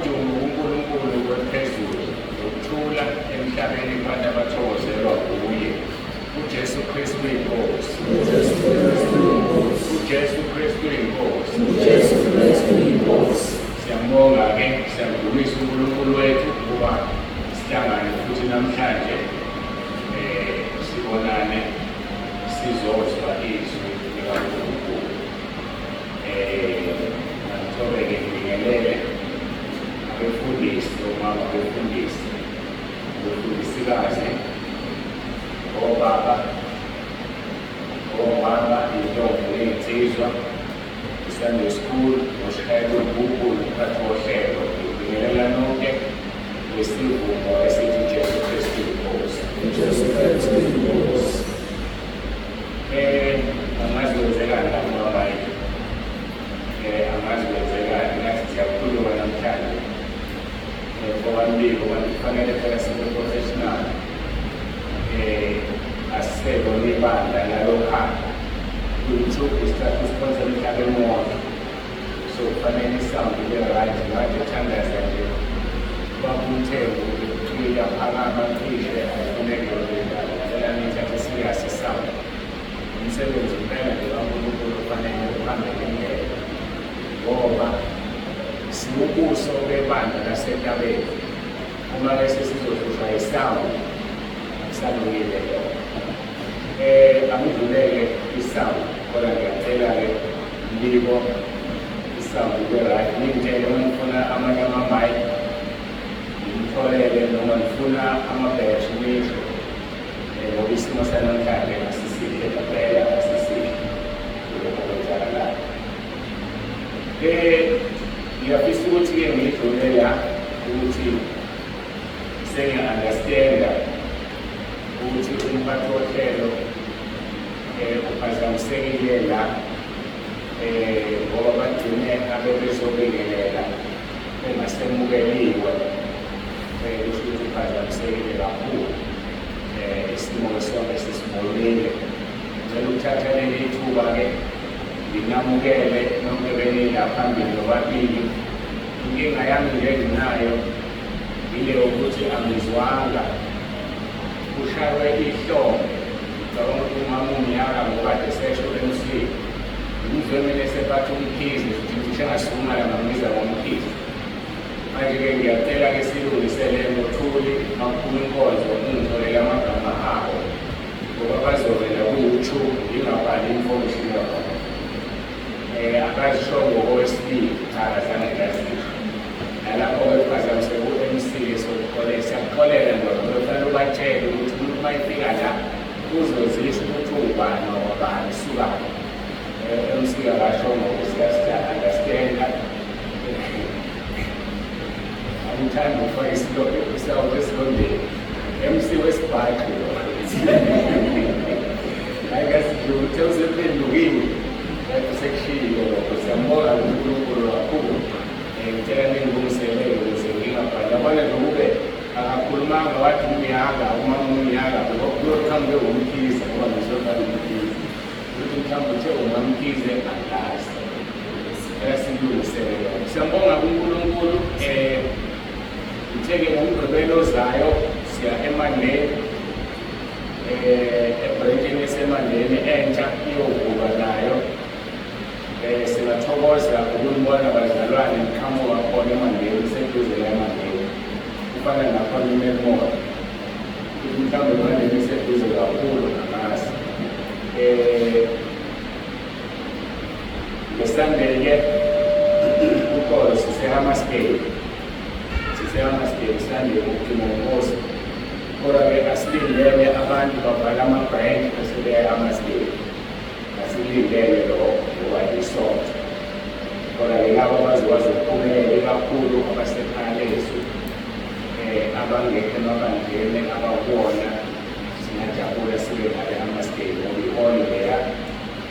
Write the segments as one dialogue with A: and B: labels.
A: Udumo kuNkulunkulu kwephezulu, nokuthula emhlabeni kubantu abathokozelwa nguye. UJesu Kristu iNkosi.
B: UJesu Kristu iNkosi.
A: UJesu Kristu iNkosi.
B: UJesu Kristu iNkosi.
A: Siyambonga-ke, siyamdumisa uNkulunkulu wethu ukuba sihlangane futhi namhlanje sibonane sizozwa izwi likaNkulunkulu. Angithobeke ngibingelele abefundisi, omama abefundisi, abefundisikazi, obaba, omama, intombi neyinsizwa, iSunday School, noshayela ubhuku, nomphathi wohlelo. Ngibingelela nonke ngesivumo esithi Jesu Kristu iNkosi.
B: UJesu Kristu iNkosi.
A: Angazi kwenzekani la kuma-mic. Angazi kwenzekani, ngathi siyakhuluma namhlanje. Ngoba kanti kufanele phela sibe professional. Asiselona ibandla lalokhaya. YouTube isithatha usponsor emhlabeni wonke. So kufanele isound ibe right, ngathi thandaza nje. Bakumthembu ukucwila phakama cishe ayifuneki yonke indaba. Ngicela niyithathe serious isound. Umsebenzi impela nje kaNkulunkulu kufanele uhambe ngendlela. Ngoba siwubuso bebandla lasentabeni. Uma ke sesizohlushwa isound, akusalungile lokho. Angidluleke isound, kodwa ngiyacela-ke mbiko isound ibe right. Ningitshele uma nifuna amanye ama-mic, ngimtholele noma nifuna ama-battery nisho. Ngoba isimo sanamhlanje asisihle ngempela, asisihle kulokho okwenzakalayo. Ngiyafisa ukuthi-ke ngidlule la ukuthi sengiya-understand-a ukuthi umphathi wohlelo uphazamisekile la ngoba bagcine abebezobingelela bengasemukeliwe. Kusho ukuthi uphazamisekile kakhulu. Isimo sonke sisibonile. Ngicela ukuthatha leli thuba-ke nginamukele nonke benila phambili nobabili. Inkinga yami nje enginayo ile ukuthi angizwanga kushaywe ihlombe. Ngicabanga ukuthi umama umyaka ngoba kade sesho MC. Ngizwe mina sebathi uMkhize, futhi ngisho engasukuma la ngambiza ngoMkhize. Manje-ke ngiyacela-ke silungise le nto Thuli, makuphuma inkonzo ungitholele amagama abo ngoba bazovela ku-YouTube ngingabhali information yakhona. Akazishongo kowesibili, cha akazange ngazisho. Nalapho-ke kuphazamiseka u-MC sokuxolela, siyakuxolela ndoda, kufanele ubatshele ukuthi umuntu uma efika la uzozisho ukuthi uwubani wakwabani sukaphi. MC akashongo siya-understand-a. Angithandi ukufaka isawuthi esilondeni. MC wesibhaxu lo. Hayi kasidlule, uthe usephendukile. Kanti sekushilo lokho. Siyambonga uNkulunkulu kakhulu. Ngicela ningilungiselele ukuze ngingabhali. Yabona nje ukube akakhulumanga wathi umyaka, umama umyaka, kuyoqhamuke uMkhize ngoba ngizobhala uMkhize. Ukuthi mhlawumbe uthe uMaMkhize angazi. Ngicela sikulungisele lokho. Siyambonga kuNkulunkulu. Ngithe-ke ngoMgqibelo ozayo siya eMandeni, ebhrentshini eseMandeni entsha iyovulwa nayo. Singathokoza ukunibona bazalwane niqhamuka khona eMandeni, seduze la eMandeni. Kufana nakhona iMelmore. Ukuthi mhlawumbe eMandeni iseduze kakhulu angazi. NgeSunday-ke uqolo siseHammarsdale. SiseHammarsdale Sunday ngokugcina inkosi. Kodwa-ke asilindele abantu bavala ama-branch bese beya eHammarsdale. Asikulindele lokho ngoba yisonto. Kodwa-ke labo abazokwazi ukuphumelela ikakhulu abasekhaya lethu abangekho emabandleni abakuwona singajabula sibe ngale Hammarsdale ngoba ihholo leya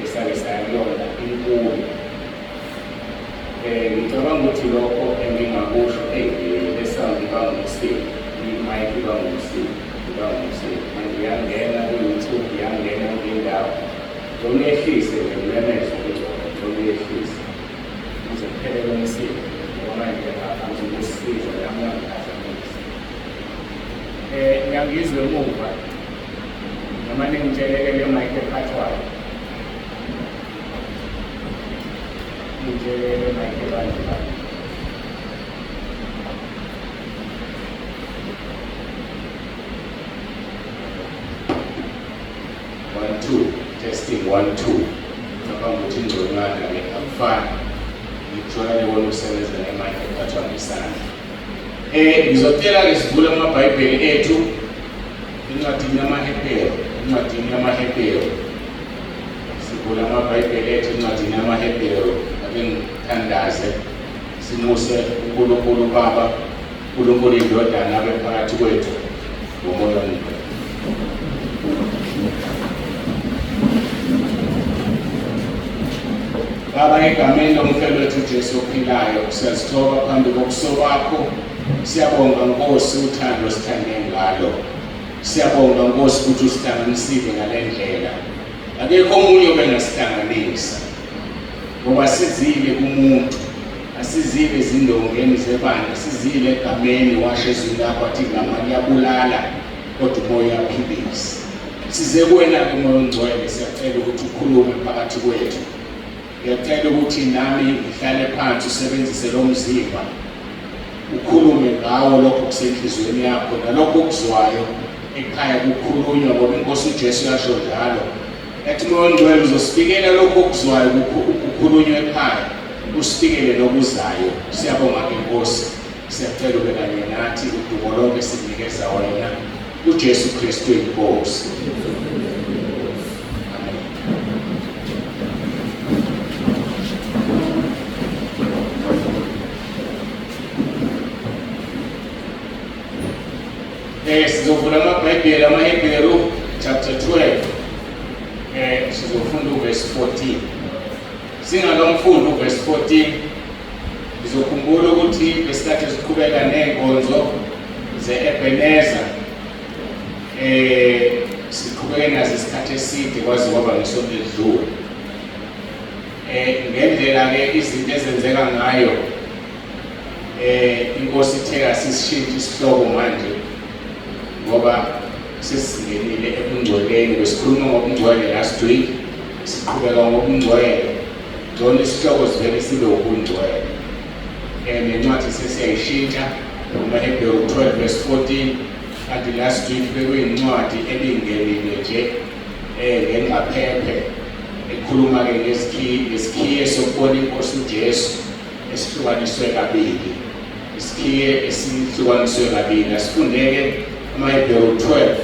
A: esake saya kuyona inkulu. Ngicabanga ukuthi lokho engingakusho le sound ibanga umsindo, i-mic ibanga umsindo, ibanga umsindo. Manje iyangena ku-YouTube, iyangena yonke indawo. Ngicela uyehlise nje ngimemeze ukuthi ngicela uyehlise ukuze kuphele lo msindo ngoba manje angizukusiza. Niyangizwa emuva noma ningitsheleke le mic ephathwayo? Ningitsheleke le mic ebanjwayo. One two, testing one two. Ngicabanga ukuthi ingconywana-ke akufani. Ngikujwayele kona ukusebenza nge-mic ephathwa ngesandla. Ngizocela ke sivule amaBhayibheli ethu encwadini yamaHebheru, encwadini yamaHebheru. Sivule amaBhayibheli ethu encwadini yamaHebheru. Ake ngithandaze sinxuse uNkulunkulu uBaba, uNkulunkulu iNdodana abe phakathi kwethu ngomoya ongcwele. Baba, egameni lomfelo wethu Jesu ophilayo, siyazithoba phambi kobuso bakho. Siyabonga Nkosi uthando osithande ngalo. Siyabonga Nkosi ukuthi usihlanganisile ngale ndlela. Akekho omunye obengasihlanganisa ngoba sizile kumuntu, asizile ezindongeni zebandla, sizile egameni, washo ezwini lakho wathi igama liyabulala kodwa umoya uyaphilisa. Size kuwena-ke umoya ongcwele, siyacela ukuthi ukhulume phakathi kwethu. Ngiyacela ukuthi nami ngihlale phansi usebenzise lo mzimba ukhulume ngawo lokho kusenhliziyweni yakho nalokho okuzwayo ekhaya kukhulunywa ngoba inkosi uJesu yasho njalo yathi umoya ongcwele uzosifikela lokho okuzwayo kukhulunywa ekhaya usifikele nokuzayo. Siyabonga ke Nkosi, siyacela ube kanye nathi udumo lonke sinikeza wena uJesu Kristu inkosi. Sizovula amaBhayibheli amaHebheru chapter 12. Sizofunda uverse 14. Singakamfundi uverse 14 ngizokhumbula ukuthi ngesikhathi siqhubeka nezinkonzo ze-Ebenezer siqhubeke nazo isikhathi eside kwaze kwaba ngesonto elidlule. Ngendlela ke izinto ezenzeka ngayo inkosi ithe asisishintshe isihloko manje ngoba sesingenile ebungcweleni. Besikhuluma ngobungcwele last week, siqhubeka ngobungcwele. Ngcono isihloko sivele sibe ubungcwele. Nencwadi sesiyayishintsha kumaHebheru 12 verse 14, kanti last week bekuyincwadi ebingenile nje ngengqaphephe ekhuluma-ke ngesikhiye sokubona inkosi uJesu esihlukaniswe kabili, isikhiye esihlukaniswe kabili. Asifundeke amaHebheru 12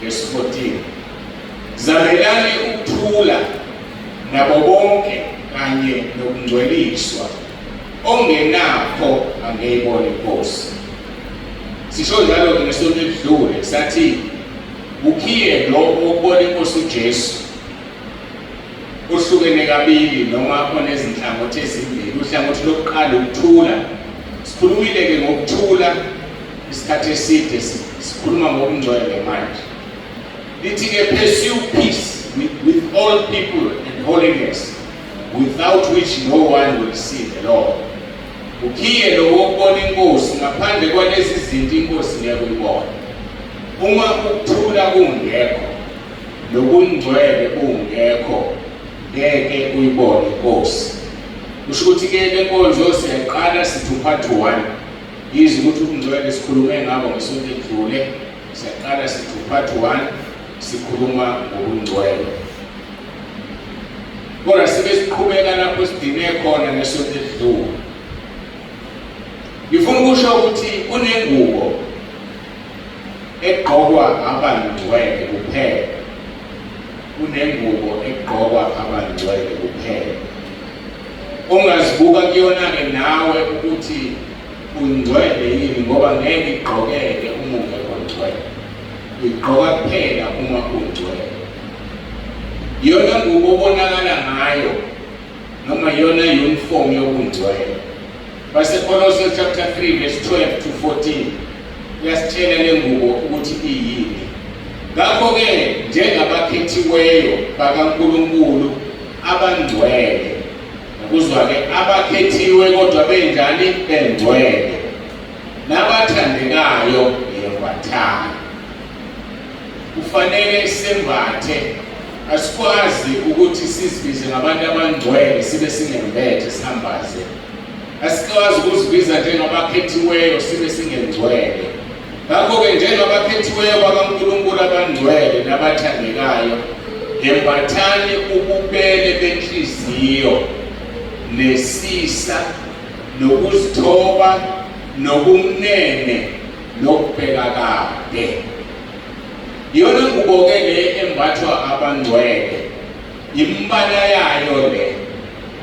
A: verse 14. Zamelani ukuthula nabo bonke kanye nokungcweliswa, ongenakho angeyibona inkosi. Sisho njalo-ke ngesonto elidlule sathi ukhiye lo wokubona inkosi uJesu ohlukene kabili noma onezinhlangothi ezimbili. Uhlangothi lokuqala ukuthula. Sikhulumile-ke ngokuthula isikhathi eside, sikhuluma ngokungcwele manje. Lithi-ke pursue peace with all people and holiness, without which no one will see the Lord. Ukhiye lo wokubona inkosi, ngaphandle kwalezi zinto inkosi ngeke uyibone. Uma ukuthula kungekho nobungcwele bungekho, ngeke uyibone inkosi. Kusho ukuthi ke le nkonzo siyayiqala sithi part 1. Yize ukuthi ubungcwele sikhulume ngabo ngesonto elidlule, siyaqala sithi part 1 sikhuluma ngobungcwele. Kodwa sibe siqhubeka lapho sidine khona ngesonto elidlule. Ngifuna ukusho ukuthi kunengubo egqokwa abangcwele kuphela. Kunengubo egqokwa abangcwele kuphela. Ungazibuka kuyona-ke nawe ukuthi ungcwele yini, ngoba ngeke igqokeke uma ungekho ngcwele. Uyigqoka kuphela uma ungcwele. Iyona ngubo obonakala ngayo noma iyona uniform yobungcwele. BaseKolose chapter 3 verse 12 to 14 uyasitshela le ngubo ukuthi iyini. Ngakho-ke njengabakhethiweyo bakaNkulunkulu abangcwele, ukuzwa-ke abakhethiwe kodwa benjani? Bengcwele nabathandekayo, yembathani. Kufanele sembathe, asikwazi ukuthi sizibize ngabantu abangcwele sibe singembethe sihambaze. Asikwazi ukuzibiza njengabakhethiweyo sibe singengcwele. Ngakho-ke njengabakhethiweyo bakaNkulunkulu abangcwele nabathandekayo, yembathani ububele benhliziyo nesisa nokuzithoba nobumnene nokubheka kade. Iyona ngubo-ke le embathwa abangcwele, imibala yayo le,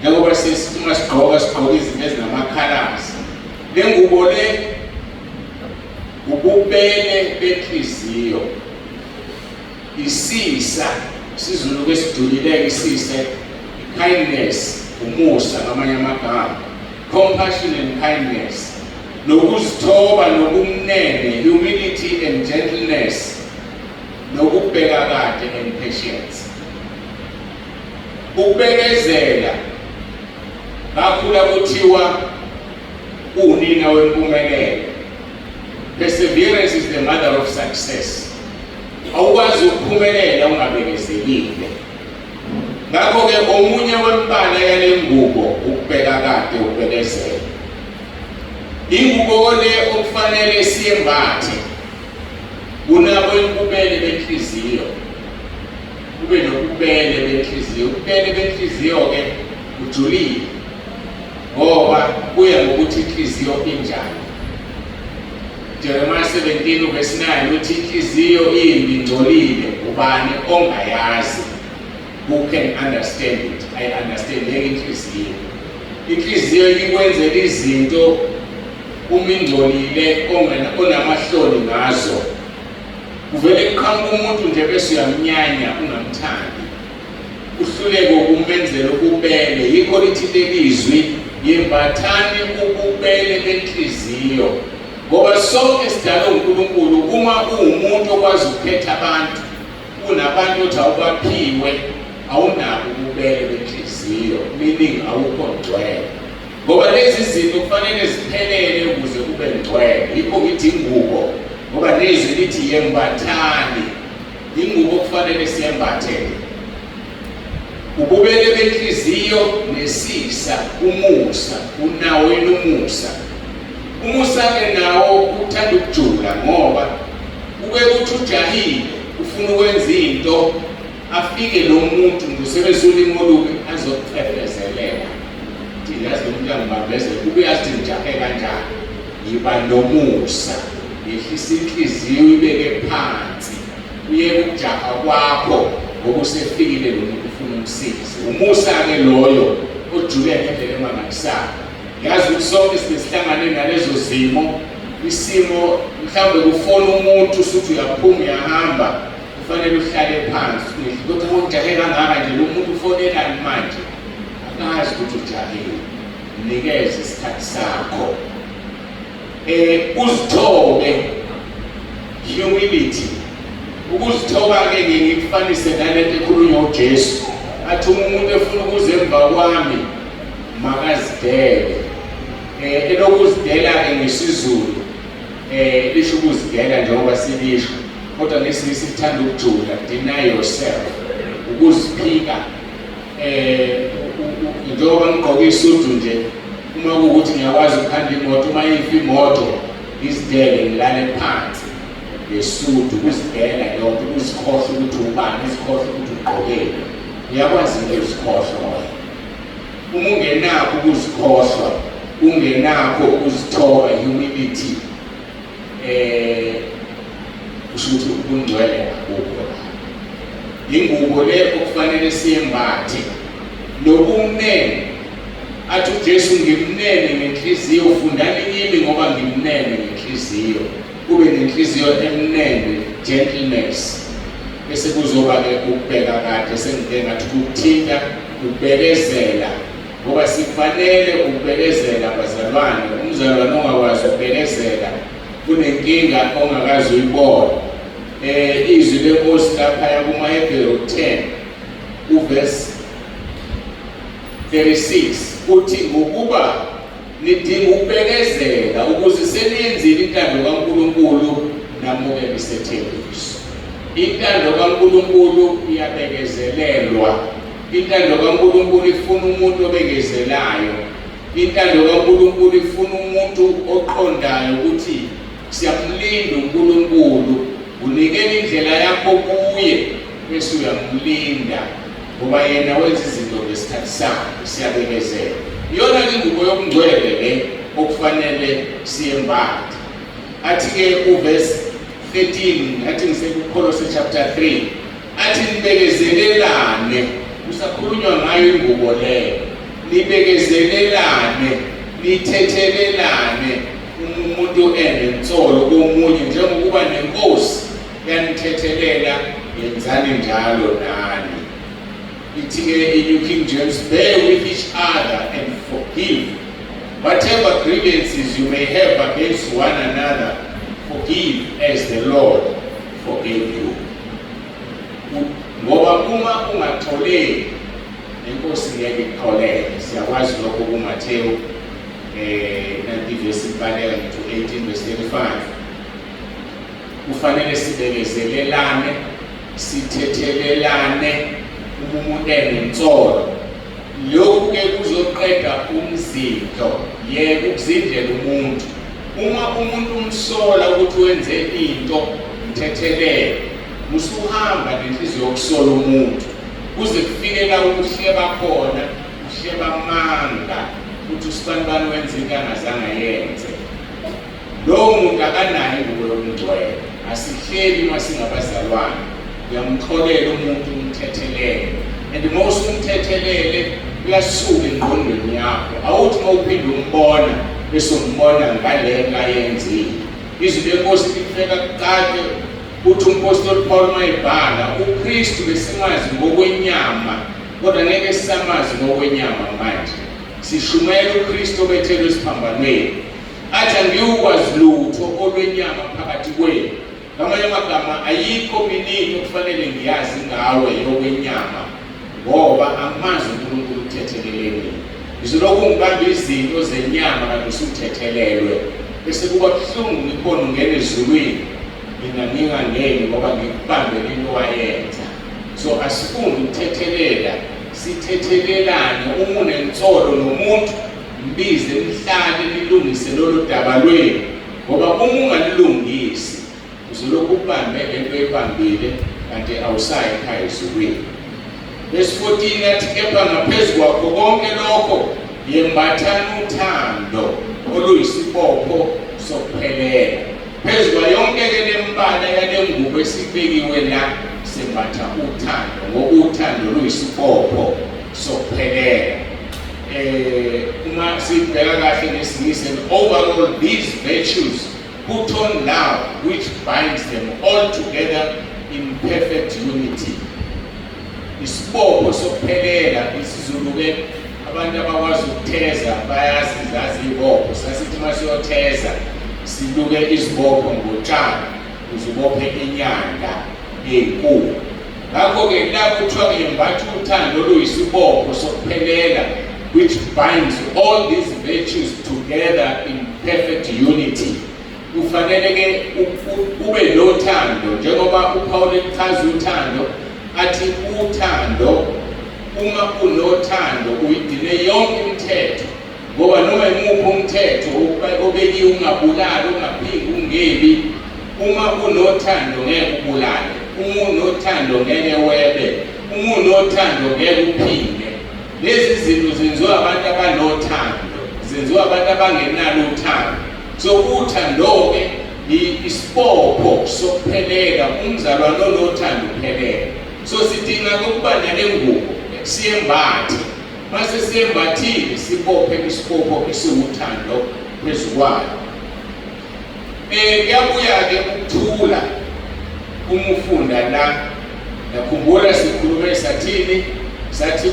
A: njengoba sesithi uma sigqoka sigqoka izinto ezinama-colours. Le ngubo le ububele benhliziyo, isisa, isiZulu ke sidulile isisa, kindness, umusa ngamanye amagama, compassion and kindness, nokuzithoba nobumnene, humility and gentleness, nokubheka kade and patience. Ukubekezela ngakhula kuthiwa unina wempumelelo. Perseverance is the mother of success. Awukwazi ukuphumelela ungabekezelile. Ngakho-ke omunye wembala yale ngubo ukubheka kade, ukubekezela. Ingubo le okufanele siyembathe kunabo ububele benhliziyo, kube nobubele benhliziyo. Ububele benhliziyo-ke ujulile ngoba kuya ngokuthi inhliziyo injani. Jeremiah 17 verse 9 uthi inhliziyo imbi ingcolile, ubani ongayazi? Who can understand it? I understand ngeke inhliziyo. Inhliziyo ikwenzela izinto uma ingcolile onamahloni ngazo. Kuvele kuqhamuka umuntu nje bese uyamnyanya ungamthandi, uhluleke ukumenzela ububele. Yikho lithi lelizwi, yembathani ububele benhliziyo, ngoba sonke sidalwe uNkulunkulu. Uma uwumuntu okwazi ukukhetha abantu, kunabantu othi awubaphiwe, awunabo ububele benhliziyo, meaning awukho ngcwele, ngoba lezi zinto kufanele ziphelele ukuze kube ngcwele. Yikho ngithi ingubo, ngoba nezwi lithi yembathani, ingubo kufanele siyembathe ububele benhliziyo nesisa, umusa. Unawo yini umusa? Umusa ke nawo uthanda ukujula, ngoba uke kuthi ujahile ufuna ukwenza into, afike lo muntu ngusebenzisa ulimi olubi azokucefezelela, yazi lo muntu uyangibambezela, ube yazi ukuthi ngijahe kanjani. Yiba nomusa, yehlisa inhliziyo, uyibeke phansi, uyeke ukujaha kwakho, ngoba usefikile lo muntu ufuna umsize. Umusa-ke loyo ojule ngendlela emangalisayo. Yazi ukuthi sonke sike sihlangane nalezo zimo, isimo mhlawumbe kufona umuntu usuthi uyaphuma uyahamba, kufanele uhlale phansi, kodwa ujahe kangaka nje lo muntu ufonelani manje? Akazi ukuthi ujahile. Mnikeze isikhathi sakho, uzithobe, humility. Ukuzithoba ke ngikufanise nalento ekhulunywa uJesu, athi uma umuntu efuna ukuza emva kwami makazidele. Elokuzidela ke ngesiZulu lisho ukuzidela njengoba silisho, kodwa ngesingisi lithanda ukujula, deny yourself, ukuziphika. Njengoba ngigqoke isudu nje, uma kuwukuthi ngiyakwazi ukukhanda imoto, uma ifa imoto ngizidele ngilale phansi ngesudu. Ukuzidela leyo nto, ukuzikhohlwa ukuthi ubani, uzikhohlwa ukuthi ugqokeni. Uyakwazi into uzikhohlwa wena? Uma ungenakho ukuzikhohlwa, ungenakho ukuzithoba, humility, kusho ukuthi ubungcwele akukho. Ingubo le okufanele siyembathe nobumnene, athi uJesu ngimnene ngenhliziyo, fundani kimi ngoba ngimnene ngenhliziyo. Kube nenhliziyo emnene, gentleness, bese kuzoba-ke ukubheka kade, sengike ngathi ukuthinta ukubekezela, ngoba sifanele ukubekezela bazalwane. Umzalwane ongakwazi ukubekezela kunenkinga ongakazi uyibona. Izwi lenkosi lapha kumaHebheru 10 uverse 36 uthi ngokuba nidinga ukubekezela ukuze seniyenzile intando kaNkulunkulu namukele isethembiso. Intando kaNkulunkulu iyabekezelelwa. Intando kaNkulunkulu ifuna umuntu obekezelayo. Intando kaNkulunkulu ifuna umuntu oqondayo ukuthi siyamlinda uNkulunkulu, unikela indlela yakho kuye bese uyamlinda ngoba yena wenza izinto ngesikhathi sakhe. Siyabekezela. Iyona ingubo yobungcwele le okufanele siyembathe. Athi-ke uvesi 13, ngathi ngisekuKholose chapter 3, athi nibekezelelane, kusakhulunywa ngayo ingubo leyo, nibekezelelane, nithethelelane uma umuntu enensolo komunye, njengokuba nenkosi yanithethelela, yenzani njalo nani. Ithi-ke i-New King James, bear with each other and forgive whatever grievances you may have against one another, forgive as the Lord forgave you. Ngoba uma ungaxoleli, inkosi ngeke ikuxolele. Siyakwazi lokho kuMathewu nanti ivesi ibaleka ngithi 18 verse 35. Kufanele sibekezelelane, sithethelelane uma umuntu enensolo. Lokhu-ke kuzoqeda umzindlo, yeka ukuzindlela umuntu. Uma umuntu umsola ukuthi wenze into, mthethelele. Musuhamba nenhliziyo yokusola umuntu kuze kufike la ukuhleba khona, uhleba amanga ukuthi usibanibani wenze into angazange ayenze. Lowo muntu akanayo ingubo yobungcwele. Asihleli uma singabazalwane. Uyamxolela umuntu, umthethelele. And uma usumthethelele uyasuka engqondweni yakho. Awuthi uma uphinde umbona bese umbona ngale nto ayenzile. Izwi leNkosi likufeka kucace uthi umpostoli Paul uma ebhala, uKristu besimazi ngokwenyama, kodwa ngeke sisamazi ngokwenyama manje. Sishumayela uKristu obethelwe esiphambanweni. Athi angiyukwazi lutho olwenyama phakathi kwenu. Ngamanye amagama, ayikho mina into okufanele ngiyazi ngawe yokwenyama, ngoba angimazi uNkulunkulu ukuthetheleleni. Ngizolokhu ngibamba izinto zenyama kanti usuthethelelwe, bese kuba buhlungu ngikhona ungena ezulwini mina ngingangeni ngoba ngikubambele into wayenza. So asifunde ukuthethelela, sithethelelane. Uma unensolo nomuntu, mbize nihlale nilungise lolo daba lwenu, ngoba uma ungalilungisi uzolokhu ubambe lento oyibambile kanti awusayi ekhaya ezulwini. Verse 14 athi, kepha ngaphezu kwakho konke lokho yembathani uthando oluyisibopho sokuphelela. Phezu kwayonke-ke lembala yale ngubo esibekiwe la, sembatha uthando, ngoba uthando luyisibopho sokuphelela. Uma sibheka kahle ngesingisi, and overall these virtues put on love which binds them all together in perfect unity. Isibopho sokuphelela, isiZulu-ke abantu abakwazi ukutheza bayazi zazi izibopho. Sasithi uma siyotheza siluke izibopho ngotshani ukuze ubophe inyanda enkulu. Ngakho-ke la kuthiwa ngembatha uthando oluyisibopho sokuphelela, which binds all these virtues together in perfect unity. Kufanele-ke ube nothando, njengoba uPaul echaza uthando, athi uthando, uma unothando uyigcine yonke imithetho, ngoba noma imuphi umthetho obekiwe, ungabulali, ungaphingi, ungebi, uma unothando ngeke ubulale, uma unothando ngeke webe, uma unothando ngeke uphinge. Lezi zinto zenziwa abantu abanothando, zenziwa abantu abangenalo uthando. So uthando-ke isibopho sokuphelela, umzalwane onothando uphelele. So sidinga ukuba nale ngubo siyembathe, mase siyembathile sibophe isibopho esiwuthando phezu kwayo. Kuyabuya-ke ukuthula uma ufunda la. Nakhumbula sikhulume sathini? Sathi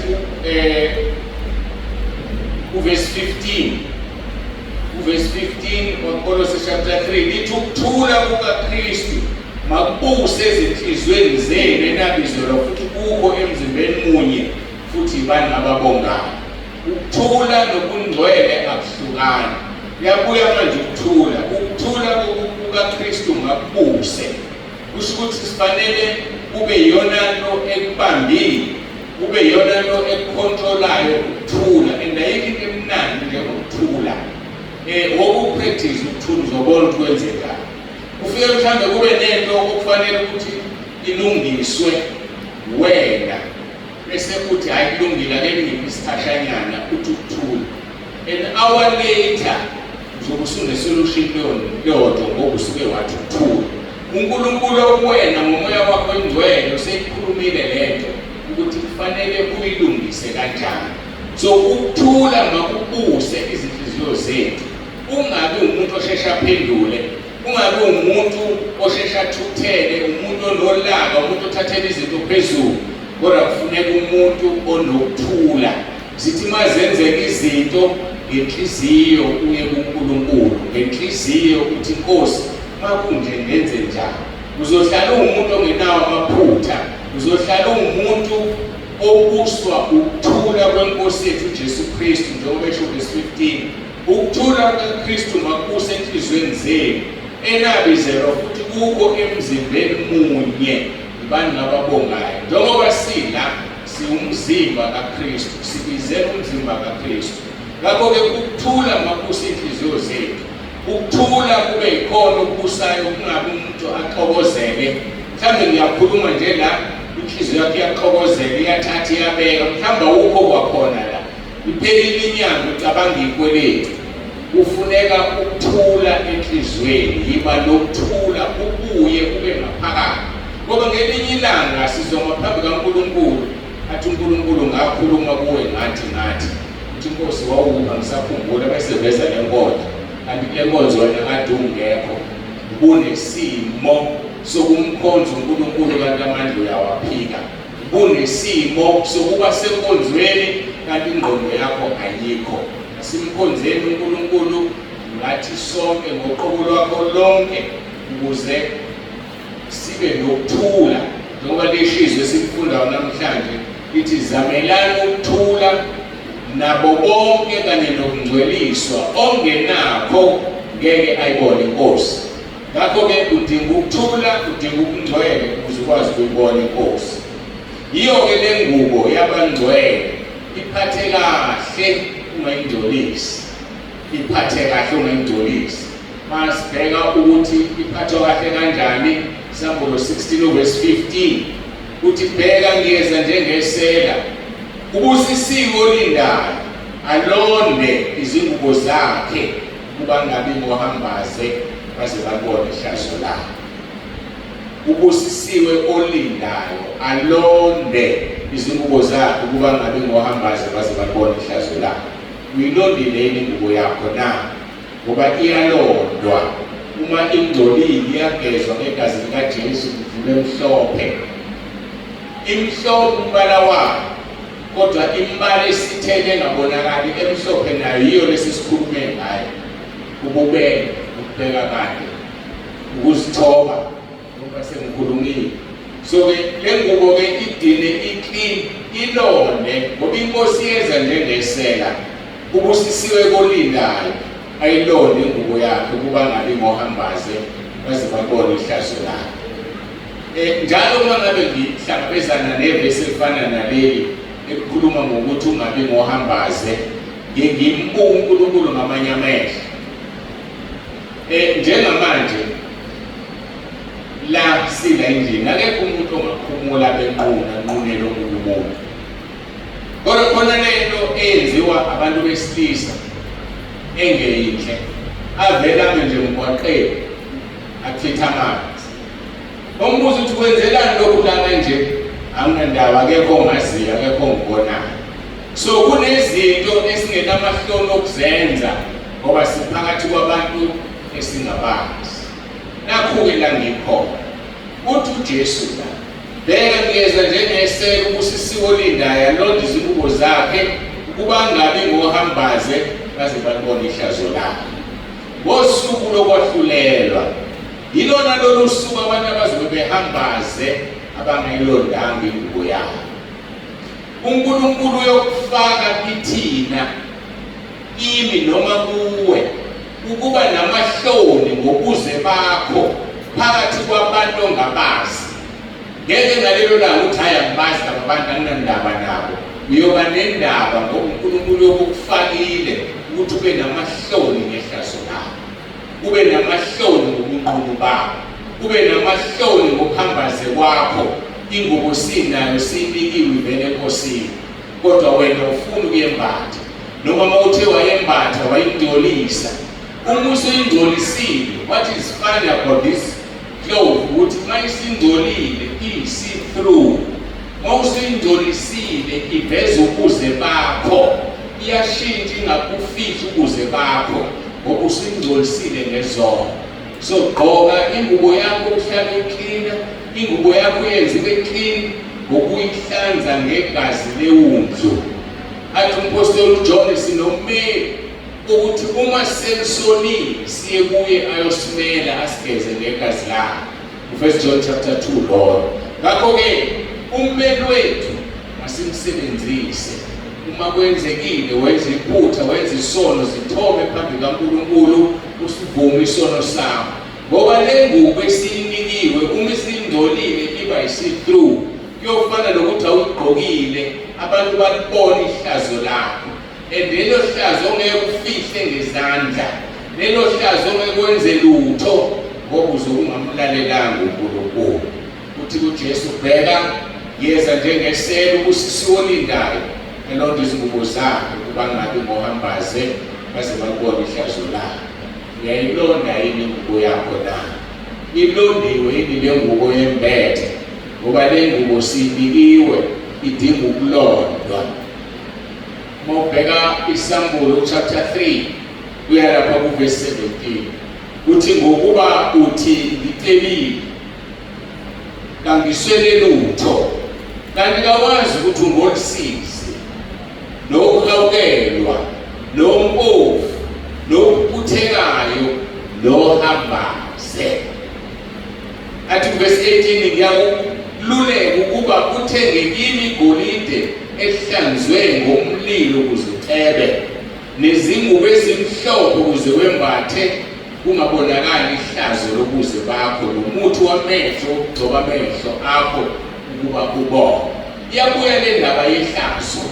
A: uvesi 15, uvesi 15 waKolose chapter 3 lithi ukuthula kukaKristu makubuse ezinhliziyweni zenu enabizelwa futhi kukho emzimbeni munye, futhi yibani ababongayo. Ukuthula nobungcwele akuhlukani. Kuyabuya manje ukuthula, ukuthula kukaKristu makubuse. Kusho ukuthi sifanele kube iyona nto ekubambile, kube iyona nto ekukhontrolayo ukuthula. And ayikho into emnandi njengokuthula. Wokupractice ukuthula uzobona ukuthi kwenzekani. Kufike mhlawumbe kube nento okufanele ukuthi ilungiswe wena bese uthi hayi kulungile ake ngiphe isikhashanyana uthi ukuthula. An hour later uzobe usune-solution leyo nto ngoba usuke wathi ukuthula. UNkulunkulu okuwena ngomoya wakho oyingcwele useyikhulumile lento ukuthi kufanele uyilungise kanjani. So ukuthula makubuse izinhliziyo zethu. Ungabi umuntu osheshe aphendule, ungabi umuntu osheshe athukuthele, umuntu onolaka, umuntu othathela izinto phezulu, kodwa kufuneka umuntu onokuthula. Zithi uma zenzeka izinto ngenhliziyo uye kuNkulunkulu, ngenhliziyo uthi Nkosi, makunje ngenze njani? Uzohlala uwumuntu ongenawo amaphutha, uzohlala uwumuntu obuswa ukuthula kweNkosi yethu uJesu Kristu, njengoba esho verse 15. Ukuthula kukaKristu makubuse enhliziyweni zenu, enabizelwa futhi kukho emzimbeni munye. Yibani ngababongayo. Njengoba sila siwumzimba kaKristu, sibizela umzimba kaKristu. Ngakho-ke ukuthula makubuse inhliziyo zethu. Ukuthula kube yikhona okubusayo, kungabi umuntu axokozele. Mhlawumbe ngiyakhuluma nje la, inhliziyo yakhe iyaxokozela, iyathatha iyabeka, mhlawumbe awukho kwakhona la. Iphelile inyanga ucabanga ikweletu. Kufuneka ukuthula enhliziyweni, yiba nokuthula ubuye ube ngaphakathi. Ngoba ngelinye ilanga sizoma phambi kaNkulunkulu, athi uNkulunkulu ngakhuluma kuwe ngathi ngathi. Uthi inkosi wawupha ngisakhumbula bese veza le nkonzo. Kanti kule nkonzo wena kade ungekho. Ubunesimo sokumkhonza uNkulunkulu kanti amandla uyawaphika. Ubunesimo sokuba senkonzweni kanti ingqondo yakho ayikho. Asimkhonzeni uNkulunkulu ngathi sonke ngoqobo lwakho lonke ukuze sibe nokuthula njengoba lishizwe esikufundayo namhlanje lithi zamelani ukuthula nabo bonke kanye nokungcweliswa ongenakho ngeke ayibone inkosi. Ngakho-ke udinga ukuthula, udinga ubungcwele ukuze ukwazi ukuyibona inkosi. Yiyo-ke le ngubo yabangcwele, iphathe kahle ungayingcolisi, iphathe kahle ungayingcolisi. Masibheka ukuthi iphathwa kahle kanjani, Sambulo 16 verse 15 uthi bheka ngiyeza njengesela, ubusisiwe olindayo alonde izingubo zakhe ukuba ngabi ngohambaze baze babone ihlazo lakhe. Ubusisiwe olindayo alonde izingubo zakhe ukuba ngabi ngohambaze baze babone ihlazo lakhe. Uyilondile yini ingubo yakho na? Ngoba iyalondwa. Uma ingcolile iyagezwa ngegazi likaJesu kuvulwe mhlophe. Imhlophe umbala wayo kodwa imibala esithele engabonakali emhlophe nayo yiyo lesi sikhulume ngayo. Ububele, ukubheka kade, ukuzithoba ngoba sengikhulumile. So-ke le ngubo-ke idine i-clean ilonde ngoba inkosi yeza njengesela. Ubusisiwe kolindayo ayilonde ingubo yakhe ukuba ngabi ngohambaze baze babone ihlazo lakhe. Njalo uma ngabe ngihlangabezana nevesi elifana naleli elikhuluma ngokuthi ungabi ngohambaze, ngiye ngimbuke uNkulunkulu ngamanye amehlo. Njengamanje la sila endlini akekho umuntu ongakhumula benquna nqunele omunye umuntu. Kodwa khona lento eyenziwa abantu besilisa engeyinhle, avele ame nje emgwaqeni achitha amanzi. Umbuzo uthi kwenzelani lokhu lana nje? Anginandaba, akekho ongaziyo, akekho ongibonayo. So kunezinto esingenamahloni okuzenza ngoba siphakathi kwabantu esingabazi. Nakhu-ke la ngikhona. Uthi uJesu la, bheka ngiyeza njengesela ubusisiwe olindayo alonde izingubo zakhe ukuba angabi ngohambaze baze balibone ihlazo lakhe. Ngosuku lokwahlulelwa Yilona lolu suku abantu abazobe behambaze abangayilondanga ingubo yabo. UNkulunkulu uyokufaka kithina, kimi noma kuwe, ukuba namahloni ngobuze bakho phakathi kwabantu. abantu ongabazi. Ngeke ngalelo langa uthi hhayi angibazi laba bantu anginandaba nabo. Uyoba nendaba ngoba uNkulunkulu uyokufakile ukuthi ube namahloni ngehlazo lakho. Ube namahloni ngobunqunu bakho. Ube namahloni ngophambaze kwakho. Ingubo sinayo siyinikiwe ivele eNkosini. Kodwa wena ufuna ukuyembatha. Noma uma uthe wayembatha wayingcolisa. Uma usuyingcolisile, what is funny about this clothe ukuthi uma isingcolile iyi-see through. Uma usuyingcolisile iveza ubuze bakho, iyashintsha ingakufihli ubuze bakho ngoba usuyingcolisile ngezono. So gqoka ingubo yakho uhlale uklina, ingubo yakho yenze ibe clean ngokuyihlanza ngegazi lewundlu. Athi umpostoli uJohn sinommeli ukuthi uma selisonile siye kuye ayosimela asigeze ngegazi lakhe. First John chapter 2 loyo. Ngakho-ke ummeli wethu masimsebenzise. Uma kwenzekile wenza iphutha, wenza isono, zithobe phambi kaNkulunkulu, usivume isono sakho. Ngoba le ngubo esiyinikiwe uma isingcolile iba yi-see-through. Kuyofana nokuthi awuyigqokile, abantu balibona ihlazo lakho. And lelo hlazo ongeke ufihle ngezandla, lelo hlazo ongeke wenze lutho ngoba uzobe ungamlalelanga uNkulunkulu. Uthi kuJesu, bheka yeza njengesela ubusisiwe olindayo elonda izingubo zakhe ukuba angabi ngohambaze baze balibone ihlazo lakhe. Uyayilonda yini ingubo yakho na? Ilondiwe yini le ngubo yembethe? Ngoba le ngubo siyinikiwe idinga ukulondwa. Uma ubheka iSambulo chapter 3 kuya lapha kuvesi 17 kuthi ngokuba uthi ngicebile kangiswele lutho kanti kawazi ukuthi ungolisizi nokuhawukelwa nompofu nokubuthekayo nohambaze. Athi kuvesi 18 ngiyakululeka ukuba uthenge kimi igolide ehlanzwe ngomlilo ukuze ucebe, nezingubo ezimhlophe ukuze wembathe, kungabonakali ihlazo lobuze bakho, nomuthi wamehlo wokugcoba amehlo akho ukuba ubone. Iyabuya le ndaba yehlazo.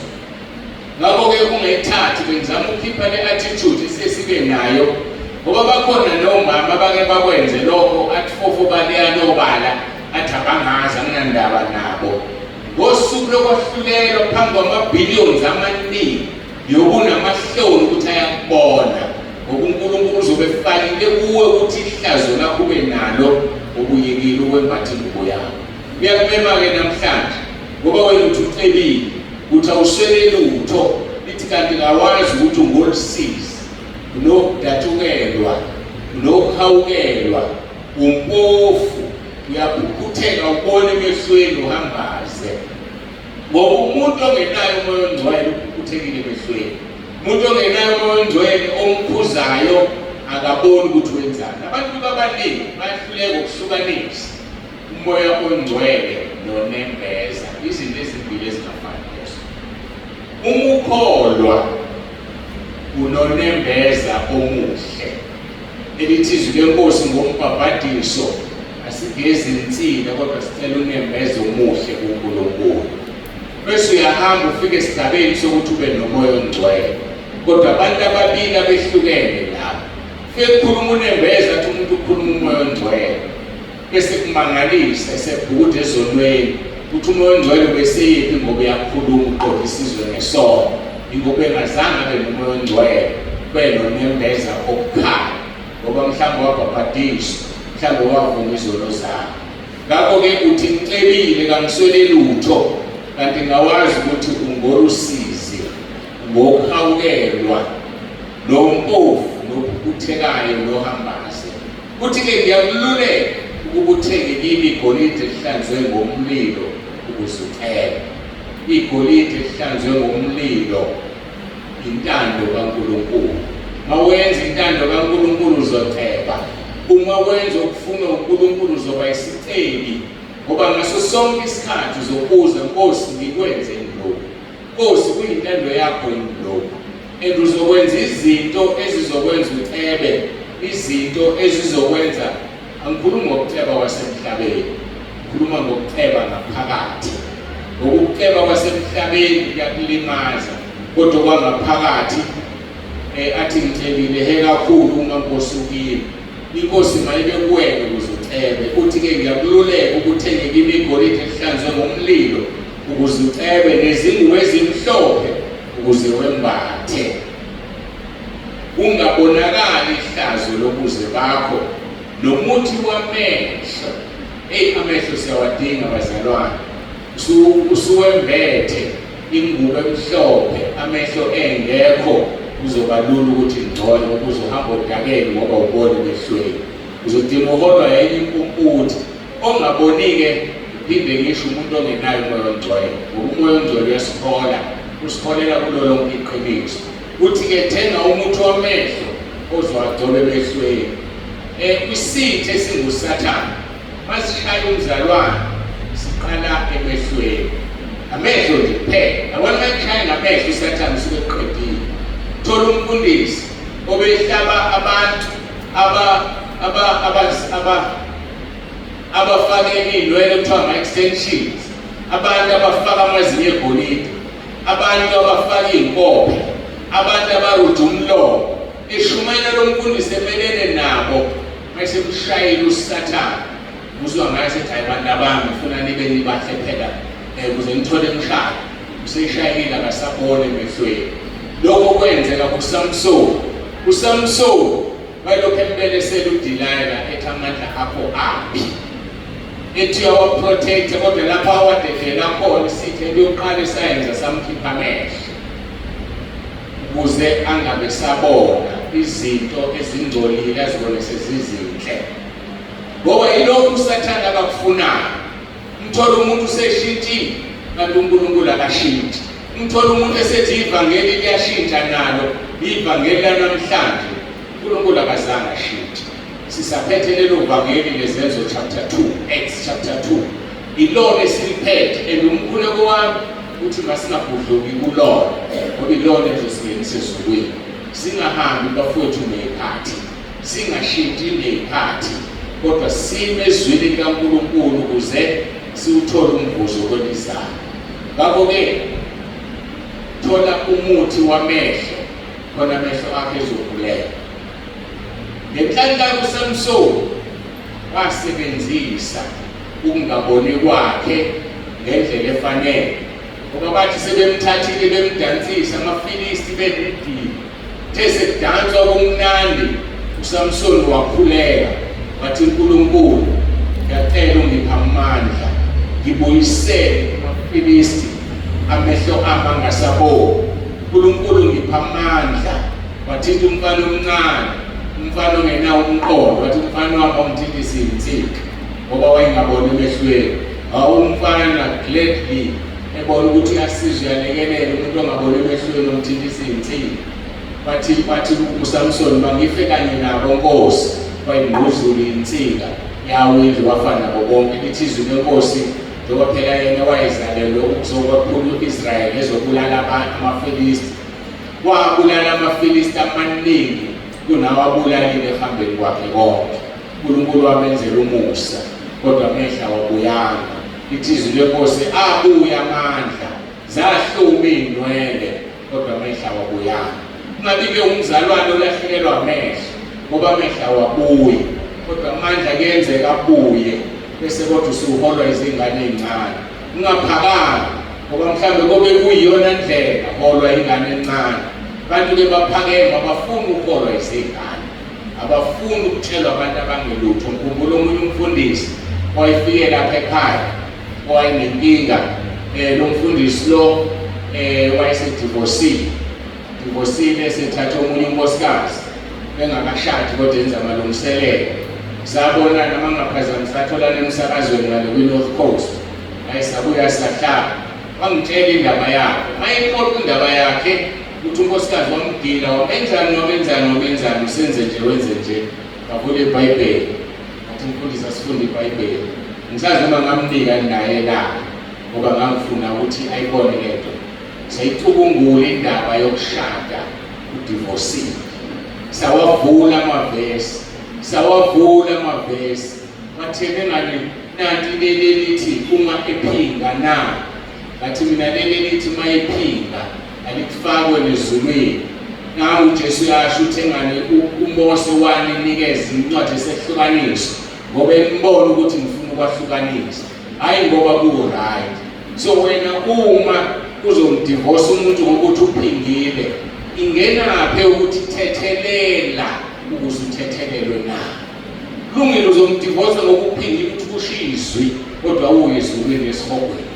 A: Ngakho-ke ungayithathi, bengizama ukukhipha le attitude esiye sibe nayo ngoba bakhona nomama abake bakwenze lokho, athi fofo baliyana obala, athi abangazi anginandaba nabo. Ngosuku lokwahlulelwa phambi kwama-billions amaningi yokunamahloni ukuthi ayakubona ngoba uNkulunkulu uzobe efakile kuwe ukuthi ihlazo lakho ube nalo ngobuyekile ukwembatha ingubo yakho. Uyakumema-ke namhlanje ngoba wena uthi ucebile uthi awuswele lutho, lithi kanti kawazi ukuthi ungolusizi, unokudatshukelwa, unokuhawukelwa, umpofu, uyaphuphutheka ubone emehlweni uhambaze. Ngoba umuntu ongenayo umoya ongcwele uphuphuthekile emehlweni. Umuntu ongenayo umoya ongcwele omkhuzayo akaboni ukuthi wenzani. Abantu abaningi bayahluleka ukuhlukanisa umoya ongcwele nonembeza, izinto ezimbili ezingafani lezo. Uma ukholwa unonembeza omuhle, elithi izwi lenkosi ngombhabhadiso asigezi insila kodwa sicela unembeza omuhle kuNkulunkulu. Bese uyahamba ufike esigabeni sokuthi ube nomoya ongcwele. Kodwa abantu ababili abehlukene lapho. Fike kukhuluma unembeza athi umuntu ukhuluma umoya ongcwele. Bese kumangalisa esebhukuda ezonweni ukuthi umoya ongcwele ubeseyephi ngoba uyakhuluma uqonda isizwe ngesono. Ingoba engazange abe nomoya ongcwele benonembeza obukhali ngoba mhlawumbe wabhabhadiswa, mhlawumbe wavuma izono zakhe. Ngakho-ke uthi ngicebile kangiswele lutho, kanti ngawazi ukuthi ungolusizi ngokuhawukelwa nompofu nophuphuthekayo nohambaze. Kuthi-ke ngiyakululeka ukuba uthenge kimi igolide elihlanzwe ngomlilo ukuze ucebe. Igolide elihlanzwe ngomlilo intando kaNkulunkulu. Mawenza intando kaNkulunkulu uzoceba. Uma wenza okufunwa uNkulunkulu uzoba isicebi, ngoba ngaso sonke isikhathi uzobuza, Nkosi, ngikwenze lokhu. Nkosi, kuyintando yakho yini lokhu? And uzokwenza izinto ezizokwenza ucebe, izinto ezizokwenza Angikhulumi ngokuceba kwasemhlabeni, ngikhuluma ngokuceba ngaphakathi. Ngokuceba kwasemhlabeni kuyakulimaza, kodwa kwangaphakathi athi ngicebile he kakhulu uma Nkosi ukimi. Inkosi mayibe kuwena ukuze ucebe. Uthi-ke ngiyakululeka ukuthi kimi igolide elihlanzwe ngomlilo ukuze ucebe, nezingubo ezimhlophe ukuze wembathe. Kungabonakali ihlazo lobuze bakho nomuthi wamehlo. Eyi, amehlo siyawadinga bazalwane. Usuwembethe ingubo emhlophe, amehlo engekho, kuzoba lula ukuthi ngcono ukuze uhambe odakeni ngoba ubone emehlweni. Uzodinga uholwa yenye impumputhe ongaboni-ke. Ngiphinde ngisho umuntu ongenayo uMoya oNgcwele, ngoba uMoya oNgcwele uyasihola, usiholela kulo lonke iqiniso. Uthi-ke thenga umuthi wamehlo ozowagcoba emehlweni. Isitha esinguSathane masishaya umzalwane siqala emehlweni, amehlo nje kuphela. Yabona uma ekushaya ngamehlo uSathane usuke eqedile. Thola umfundisi obehlaba abantu abafake iy'nwele kuthiwa ama-extensions, abantu abafaka amazinyo egolide, abantu abafaka iy'nkophe, abantu abaruja umlomo. Eshumayela lo mfundisi emelene nabo, mayesemshayile uSathane, uzwa ngaye sethi, hayi bantu abami, ngifuna nibe nibahle phela, ukuze nithole imishado. Useshayekile, akasaboni emehlweni. Lokho kwenzeka kuSamsoni. USamsoni wayelokhu embelesela uDelilah, ethi amandla akho aphi, ethi uyawaprotecta, kodwa lapho awadedela khona isitha into yokuqala esayenza samkhipha amehlo ukuze angabe sabona izinto ezingcolile azibone sezizinhle, ngoba yilokhu uSathane abakufunayo. Umthola umuntu useshintshile, kanti uNkulunkulu akashintshi. Umthola umuntu esethi ivangeli liyashintsha, nalo ivangeli lanamhlanje. uNkulunkulu akazange ashintshe. Sisaphethe lelo vangeli leZenzo chapter 2, Acts chapter 2, ilona esiliphethe. And umkhuleko wami uthi masingabhudluki kulona, ngoba ilona elizosingenisa ezulwini. Singahambi bafowethu ngey'khathi, singashintshi ngey'khathi, kodwa sime ezwini likaNkulunkulu ukuze siwuthole umvuzo kwelizayo. Ngakho-ke thola umuthi wamehlo khona amehlo akhe ezovuleka. Ngenhlanhla kuSamsoni wasebenzisa ukungaboni kwakhe ngendlela efanele, ngoba bathi sebemthathile bemdansisa amaFilisti benedini, the sekudanswa kumnandi, uSamsoni wakhuleka wathi, uNkulunkulu ngiyacela ungipha amandla ngibuyisele kumaFilisti amehlo ami angasaboni. uNkulunkulu ngipha amandla. Wathinta umfana omncane, umfana ongenawo umqondo, wathi umfana wami wamthintisa insika ngoba wayengaboni emehlweni. Hawu, umfana gladly ebona ukuthi uyasizwa, uyalekelela umuntu ongaboni emehlweni omthintisa insika. Bathi uSamsoni, mangife kanye nabo Nkosi. Wayingquzula insika yawo indlu, wafa nabo bonke. Lithi izwi lenkosi, njengoba phela yena wayezalelwe ukuzokwaphula u-Israyeli ezobulala amaFilisti, wabulala amaFilisti amaningi kunawabulalile ekuhambeni kwakhe konke. uNkulunkulu wamenzela umusa, kodwa amehla wabuyanga. Lithi izwi lenkosi, abuya amandla, zahluma iy'nwele, kodwa amehla wabuyanga. Kungabi-ke umzalwane olahlekelwa amehlo, ngoba amehla wabuye, kodwa amandla kuyenzeka abuye, bese kodwa usuholwa izingane ey'ncane. Ungaphakami, ngoba mhlawumbe kobe kuyiyona ndlela holwa ingane encane. Abantu-ke baphakeme, abafuni ukuholwa izingane, abafuni ukutshelwa abantu abangelutho. Ngikhumbula omunye umfundisi owayefike lapha ekhaya owayenenkinga. Lo mfundisi lo wayesedivosile, divosile, esethatha omunye unkosikazi bengakashadi, kodwa enza amalungiselelo. Sabonana uma ngaphazami, satholana emsakazweni ngale kwi-North Coast. Hayi, sabuya sahlala, wangitshela indaba yakhe. Mayexoxa indaba yakhe ukuthi unkosikazi wamgila, wamenzani, wamenzani, wamenzani, usenze nje, wenze nje. Ngavula iBhayibheli, ngathi mfundisi asifunde iBhayibheli. Ngisazi noma ngamnika naye la, ngoba ngangifuna ukuthi ayibone lento. Sayicubungula indaba yokushada udivosile, sawavula amavesi. Sawavula amavesi, watheme ngani nanti leli lithi uma ephinga na, ngathi mina leli lithi uma ephinga alikufakwe nezulwini. Nangu uJesu uyasho uthengane uMose waninikeza incwadi esehlukaniso ngoba embona ukuthi ngifuna ukwahlukanisa, hhayi ngoba ku-right. So wena uma uzomdivorce umuntu ngokuthi uphingile, ingenaphi ukuthi thethelela ukuze uthethelelwe na? Lungile, uzomdivorce ngokuphingile ukuthi kusho izwi, kodwa uye ezulwini esihogweni.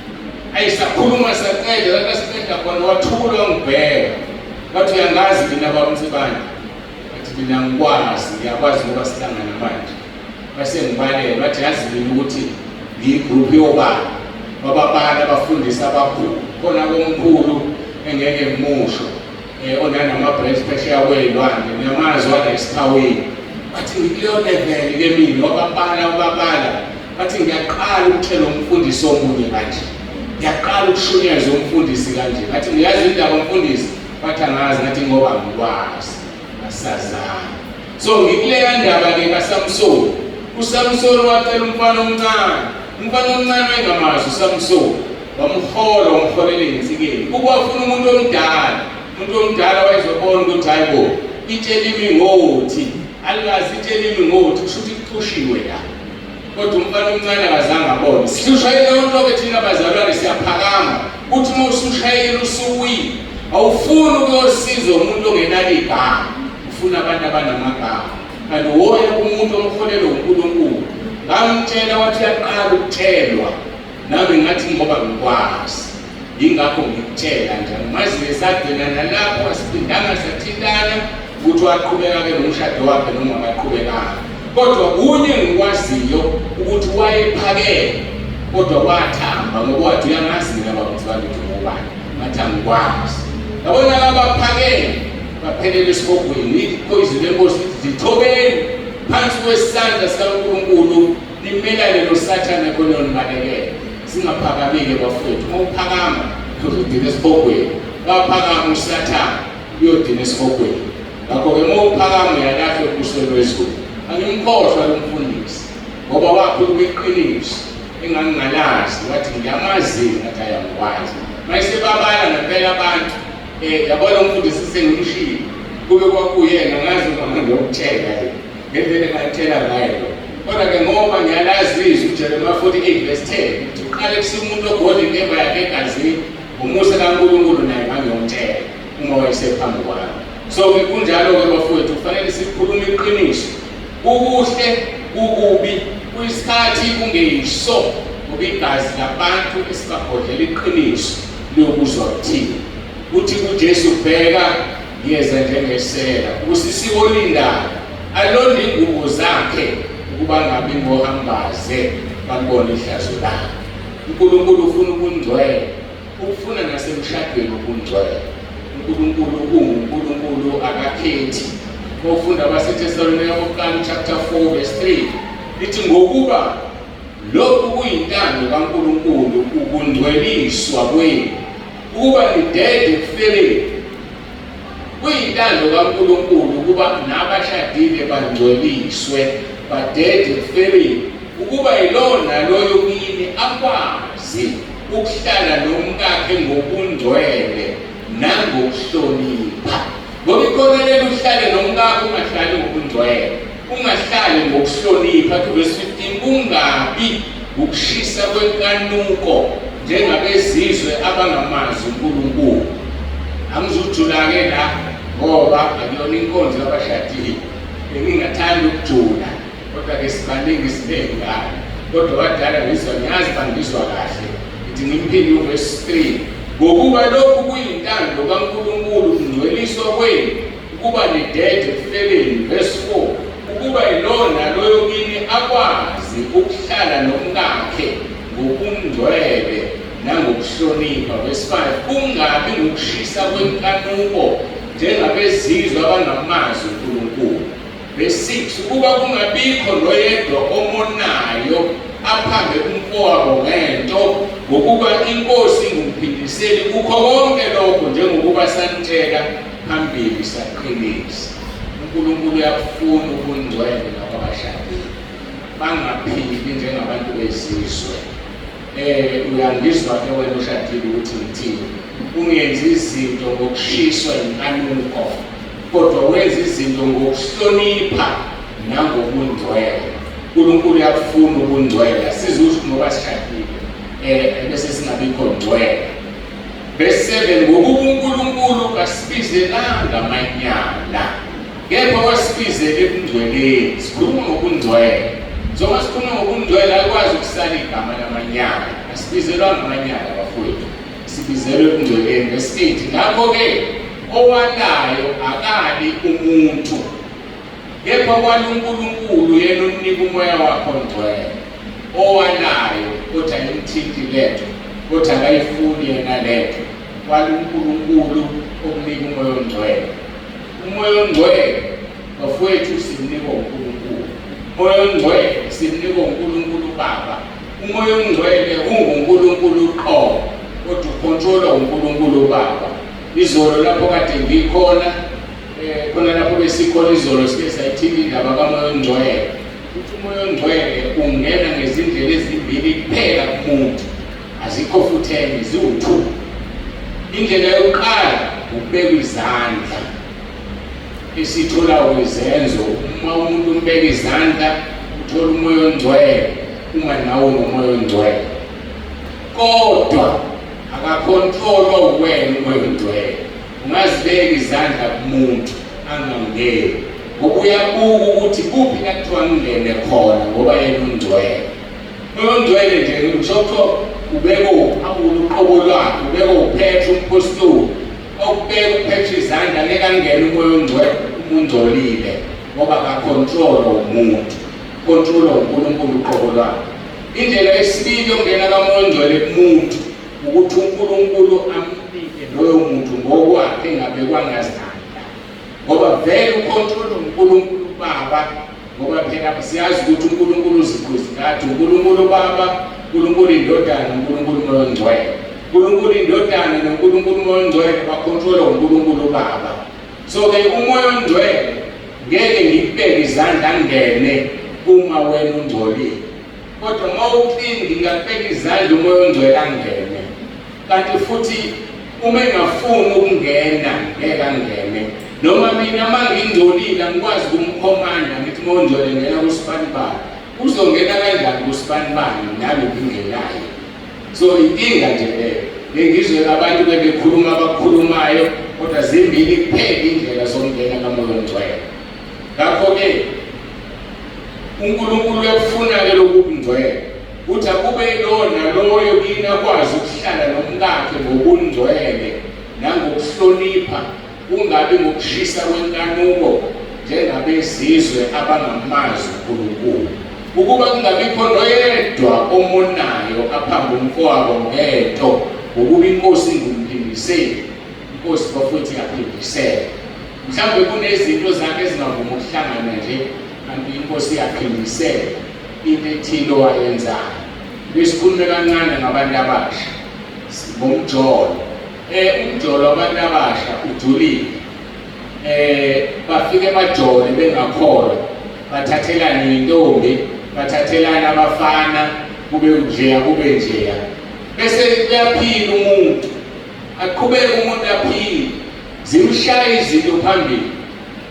A: Ayisakhuluma saqeda, lapho siqeda khona wathula wangibheka, wathi uyangazi mina baba Mtsibane? Ngathi mina ngikwazi, ngiyakwazi ngoba sihlangana manje. Base ngibalele, bathi yazi mina ukuthi ngiyigroup yobani, bababala abafundisi abakhulu khona komkhulu engeke ngimusho, onanama-branch phesheya kwey'lwandle, niyamazi wala esikhawini. Bathi ngikuleyo level-ke mina, wababala wababala, bathi ngiyaqala ukutshela umfundisi omunye kanje, ngiyaqala ukushunyezwa umfundisi kanje. Ngathi ngiyazi indaba umfundisi, bathi angazi, ngathi ngoba ngikwazi asazana. So ngikuleya ndaba-ke kaSamsoni. USamsoni wacela umfana omncane, umfana omncane wayengamazi uSamsoni, wamhola wamholela ey'nsikeni. Kuba wafuna umuntu omdala, umuntu omdala wayezobona ukuthi hayi bo, itshe limi ngothi, alikazi itshe limi ngothi, kusho ukuthi kucushiwe la. Kodwa umfana omncane akazange abone. Sihlushayela yonke thina bazalwane, siyaphakama. Uthi uma usushayela usuwile, awufuni ukuyosiza umuntu ongenalo igama, ufuna abantu abanamagama. Kanti woya umuntu omholelwe uNkulunkulu. Ngamtshela wathi uyaqala ukutshelwa, nami ngathi ngoba ngikwazi, yingakho ngikutshela nje. Angimazi-ke, sagcina nalapho, asiphindanga sathintana ukuthi waqhubeka-ke nomshado wakhe noma akaqhubekanga. Kodwa kunye engikwaziyo ukuthi wayephakele, kodwa wathamba ngoba wathi uyangazi mina baba Mtsibane ukuthi ngubani. Ngathi angikwazi. Yabona abaphakele baphelela esihogweni. Yikho izwi lenkosi lithi zithobeni phansi kwesandla sikaNkulunkulu, nimelane noSathane khona nibalekele. Singaphakami-ke bafowethu, uma uphakama uzodina esihogweni. Waphakama uSathane uyodina esihogweni. Ngakho-ke uma uphakama uyalahlwa embusweni wezulu. Angimkhohlwa lo mfundisi ngoba wakhuluma iqiniso engangingalazi, wathi ngiyamazi, ngathi ayangikwazi. Mayesebabala ngempela abantu, yabona umfundisi sengimshilo, kube kwakuyena ngazi uma ngiyokutshela ke ngendlela engayitshela ngayo lo. Kodwa-ke ngoba ngiyalazi izwi uJeremiya 48 verse 10 ukuthi uqale kusiba umuntu ogodla inkemba yakhe egazini, ngomusa kaNkulunkulu naye ngangiyomtshela uma wayesephambi kwami. So-ke kunjalo-ke bafowethu, kufanele sikhulume iqiniso, kukuhle kukubi, kuyisikhathi kungeyiso, ngoba igazi labantu esibagodlela iqiniso liyokuzwa kuthini. Uthi kuJesu, bheka ngiyeza njengesela, usisiko olindayo alonde ingubo zakhe ukuba ngabi ngohambaze balibone ihlazo lakhe. uNkulunkulu ufuna ubungcwele, ufuna nasemshadweni ubungcwele. uNkulunkulu unguNkulunkulu, akakhethi. Ofunda abaseThesalonika bokuqala chapter 4 verse 3 lithi ngokuba lokhu kuyintando kaNkulunkulu ukungcweliswa kwenu, ukuba nidede ekufebeni. Kuyintando kaNkulunkulu ukuba nabashadile bangcweliswe, badede ekufebeni, ukuba yilowo naloyo kini akwazi ukuhlala nomkakhe ngobungcwele nangokuhlonipha. Ngoba ikhona leli uhlale nomkakho ungahlali ngobungcwele, ungahlali ngokuhlonipha. Verse 15, kungabi ukushisa kwenkanuko njengabezizwe abangamazi uNkulunkulu. Angizujula-ke la ngoba akuyona inkonzo yabashadile, bengingathanda ukujula kodwa-ke sibaningi sibengane, kodwa badala ngizwa, ngiyazi bangizwa kahle. Ngithi ngimphinde uvesi 3, ngokuba lokhu kuyintando kaNkulunkulu ukungcweliswa kwenu, ukuba nidede ekufebeni. Verse 4, ukuba yilowo naloyo kini akwazi ukuhlala nomkakhe ngobungcwele nangokuhlonipha. Verse 5, kungabi ngukushisa kwenkanuko njengabezizwe abangamazi uNkulunkulu. Verse 6, ukuba kungabikho noyedwa omonayo aphambe umfowabo ngento, ngokuba iNkosi ingumphindiseli kukho konke lokho, njengokuba sanitshela phambili saqinisa. uNkulunkulu uyakufuna ubungcwele nakwabashadile, bangaphili njengabantu bezizwe. Uyangizwa ke wena oshadile ukuthi ngithini. Ungenzi izinto ngokushiswa inkanuko, kodwa wenza izinto ngokuhlonipha nangobungcwele. uNkulunkulu uyakufuna ubungcwele, asizusho ngoba sishadile bese singabikho ngcwele. Verse 7, ngokuba uNkulunkulu kasibizelanga amanyala, kepha wasibizela ebungcweleni. Sikhuluma ngobungcwele. Njengoba sikhuluma ngobungcwele, akwazi ukusala igama lamanyala. Asibizelwanga amanyala bafowethu, sibizelwe ebungcweleni. Verse 8, ngakho-ke owalayo akali umuntu, kepha wala uNkulunkulu, yena onika umoya wakho ongcwele. Owalayo othi ayimthinti lento, othi akayifuni yena lento, wala uNkulunkulu okunika umoya ongcwele. Umoya ongcwele bafowethu simnikwa uNkulunkulu. Umoya ongcwele simnikwa uNkulunkulu Baba. Umoya ongcwele unguNkulunkulu uqobo, kodwa ukhontrolwa uNkulunkulu Baba. Izolo lapho kade ngikhona, khona lapho besikhona izolo, sike sayithinta indaba kaMoya ongcwele. Uthi uMoya ongcwele ungena ngezindlela ezimbili kuphela kumuntu, azikho futhi enye, ziwu-2. Indlela yokuqala ukubeka izandla, esithola kwizenzo. Uma umuntu umbeka izandla uthola uMoya ongcwele, uma nawe unoMoya ongcwele, kodwa akakhontrolwa uwena uMoya ongcwele. Ungazibeka izandla kumuntu angangeni, ngoba uyabuka ukuthi kuphi la kuthiwa ngingene khona, ngoba yena ungcwele. Umoya ongcwele nje ngisho kuthiwa ubeke uPawulu uqobo lwakhe, ubeke uPetru umpostoli, okubeka uPetru izandla ngeke angene umoya ongcwele uma ungcolile, ngoba akakhontrolwa umuntu, ukhontrolwa uNkulunkulu uqobo lwakhe. Indlela yesibili yokungena kaMoya ongcwele kumuntu ukuthi uNkulunkulu amnike loyo muntu ngokwakhe engabekwanga zandla, ngoba vele ukhontrolwa uNkulunkulu Baba, ngoba phela siyazi ukuthi uNkulunkulu uziqu zintathu: uNkulunkulu Baba, uNkulunkulu iNdodana, uNkulunkulu uMoya ongcwele. uNkulunkulu iNdodana noNkulunkulu uMoya ongcwele bakhontrolwa uNkulunkulu Baba. So-ke uMoya ongcwele ngeke ngikubeke izandla ngene uma wena ungcolile, kodwa uma uclean ngingakubeka izandla uMoya ongcwele angene. Kanti futhi uma engafuni ukungena ngeke angene. Noma mina uma ngingcolile angikwazi ukumkhomanda ngithi uMoya ongcwele ngena kusibanibani. Uzongena kanjani kusibanibani nami ngingenaye? So inkinga nje leyo. Ngizwe abantu bebekhuluma abakhulumayo, kodwa zimbili kuphela indlela zokungena kaMoya ongcwele. Ngakho-ke uNkulunkulu uyakufuna-ke lokhu kungcwele, ukuthi akube lowo naloyo kini akwazi ukuhlala nomkakhe ngobungcwele nangokuhlonipha, kungabi ngokushisa kwenkanuko njengabezizwe abangamazi uNkulunkulu, ukuba kungabikho noyedwa omonayo aphambe umfowabo ngento, ngokuba iNkosi ingumphindiseli. Inkosi bafowethu iyaphindisela. Mhlawumbe kunezinto zakhe ezingavumi ukuhlangana nje, kanti iNkosi iyaphindisela into ethile owayenzayo. Besikhulume kancane ngabantu abasha ngomjolo. Umjolo wabantu abasha ujulile. Bafike bajole bengakholwa, bathathelana intombi, bathathelana abafana, kube njeya kube njeya, bese kuyaphila umuntu, aqhubeke umuntu aphile, zimshaya izinto phambili,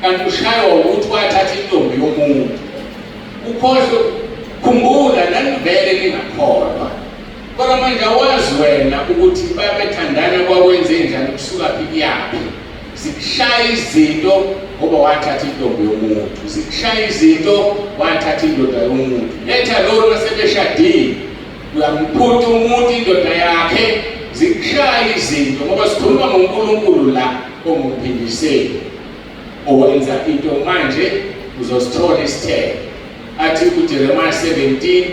A: kanti ushaywa ukuthi wathatha intombi yomuntu. Ukhohlwe, khumbula nanivele ningakholwa, kodwa manje awazi wena ukuthi babethandana kwakwenze njani, kusuka phi kuyaphi. Zikushaya izinto ngoba wathatha intombi yomuntu, zikushaya izinto wathatha indoda yomuntu. Letha lolu nasebeshadile, uyamphutha umuntu indoda yakhe, zikushaya izinto ngoba sikhuluma ngoNkulunkulu la ongumphindiseli, owenza into manje uzosithola isithelo. Athi kuJeremiah 17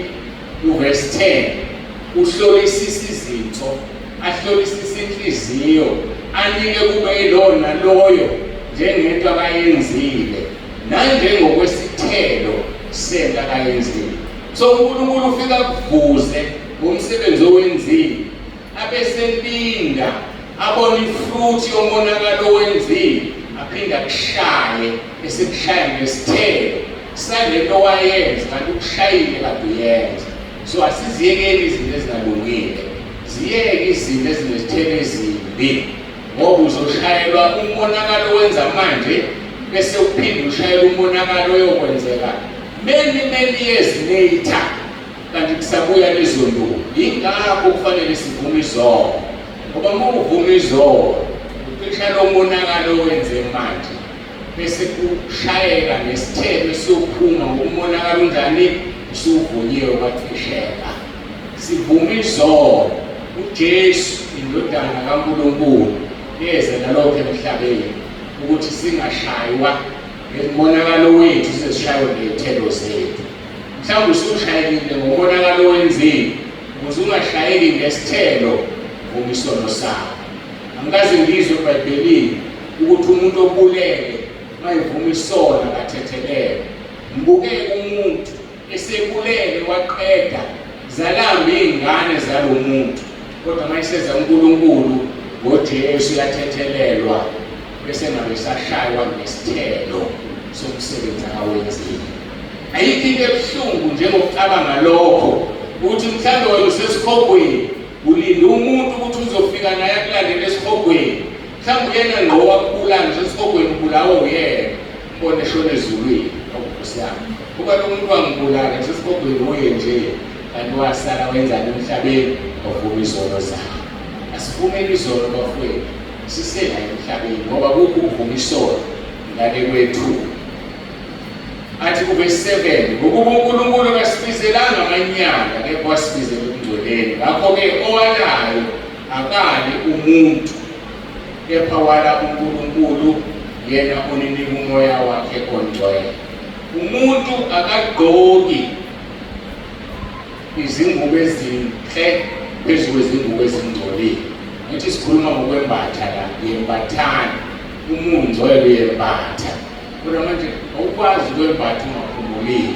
A: uverse 10, uhlolisisa izinto, ahlolisisa inhliziyo, anike kube yilowo naloyo njengento akayenzile nanjengokwesithelo sento akayenzile. So uNkulunkulu ufika kuvuze ngomsebenzi owenzile, abeselinda abone ifruit yomonakalo owenzile, Aphinde akushaye esekushaya ngesithelo salento wayenza kanti ukushayile kade uyenza. So asiziyekeli izinto ezingalungile, ziyeke izinto ezinezithelo ezimbi, ngoba uzoshayelwa umonakalo owenza manje bese uphinde ushayela umonakalo oyokwenzeka many many years later, kanti kusabuya lezo nduku. Yingakho kufanele sivume izono, ngoba uma uvuma izono ucisha lo monakalo owenze manje bese kushayeka nesithelo esiyophuma ngokumonakalo unjani usuvunyiwe kwacisheka. Sivume izono. UJesu indodana kaNkulunkulu yeza nalokho emhlabeni ukuthi singashaywa ngemonakalo wethu, sizishaywe ngey'thelo zethu. Mhlawumbe usushayekile ngomonakalo owenzile, ukuze ungashayeki ngesithelo vuma isono sakho. Angikaze ngizwe eBhayibhelini ukuthi umuntu obulele mayevuma isono akathethelelwe. Ngibukeke umuntu esebulele waqeda zalamba iy'ngane zalo muntu, kodwa uma iseza uNkulunkulu ngoJesu uyathethelelwa bese ngabe sashaywa ngesithelo somsebenzi akawenzile. Ayikho into ebuhlungu njengokucabanga lokho ukuthi mhlawumbe wena usesihogweni ulinde umuntu ukuthi uzofika naye akulandele esihogweni, mhlawumbe uyena ngqo wakubulala usesihogweni ubulawa uyena, umbone eshona ezulwini. Nkosi yami, kuba lo muntu wangibulala ngisesihogweni uye nje, kanti wasala wenzani emhlabeni? Wavuma izono zakhe. Asivumeni izono bafowethu, sisela emhlabeni, ngoba kukho ukuvuma isono ngale kwethu. Athi kuvesi 7, ngokuba uNkulunkulu kasibizelanga amanyala, kepha wasibizela ekungcweleni. Ngakho-ke owalayo akali umuntu, kepha wala uNkulunkulu, yena oninika umoya wakhe ongcwele. Umuntu akagqoki izingubo ezinhle phezu kwezingubo ezingcolile. Ngithi sikhuluma ngokwembatha la, yembathani. Uma ungcwele uyembatha. Kodwa manje awukwazi ukwembatha ungaphumulile,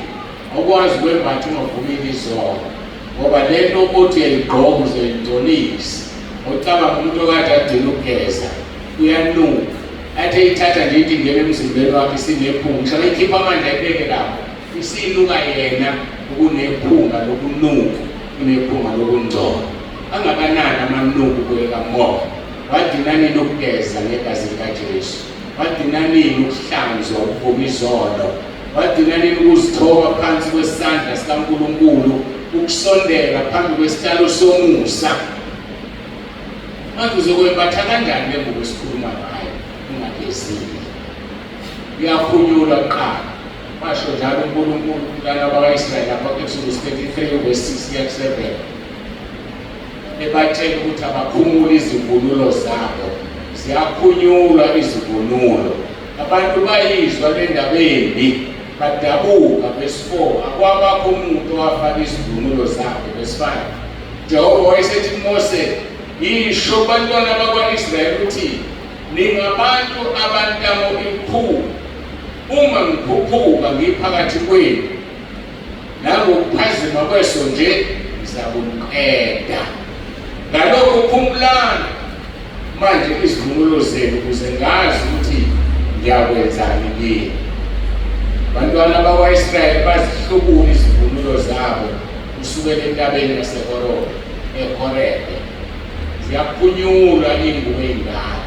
A: awukwazi ukwembatha ungavumile izono, ngoba le nto othi uyayigqoka uzoyingcolisa. Ngocabanga umuntu okade agcina ukugeza uyanuka, athi eyithatha nje into ingena emzimbeni wakhe isinephunga, ngisho ayikhipha manje ayibeke lapho isinuka yena ukunephunga lokunuka, unephunga lokungcola. Angakanani amanuku kwelikamoya? Wagcina nini ukugeza ngegazi likaJesu? Wagcina nini ukuhlanzwa ukuvuma izono? Wagcina nini ukuzithoba phansi kwesandla sikaNkulunkulu, ukusondela phambi kwesihlalo somusa? Manje uzokwembatha kanjani le ngubo esikhuluma ngayo ungagezile? Uyakhunyulwa kuqala. Washo njalo uNkulunkulu kubantwana bakwa-Israyeli lapha ku-Exodus 33 verse 6 kuya ku-7, ebatshela ukuthi abakhumule izivunulo zabo. Ziyakhunyulwa izivunulo. Abantu bayizwa le ndaba embi, badabuka. Verse 4, akwabakho umuntu owafaka izivunulo zakhe. Verse 5, Jehova wayesethi kuMose, yisho kubantwana bakwa-Israyeli ukuthi ningabantu abantamo ikhulu, uma ngikhuphuka ngiphakathi kwenu nangokuphazima kweso nje ngizakumqeda. Ngalokho phumulani manje izivunulo zenu ukuze ngazi ukuthi ngiyakwenzani kini. Bantwana bakwa-Israyeli bazihlubula izivunulo zabo kusukela entabeni yaseHorebe, eHorebe. Ziyaphunyulwa iy'ngubo ey'ndala,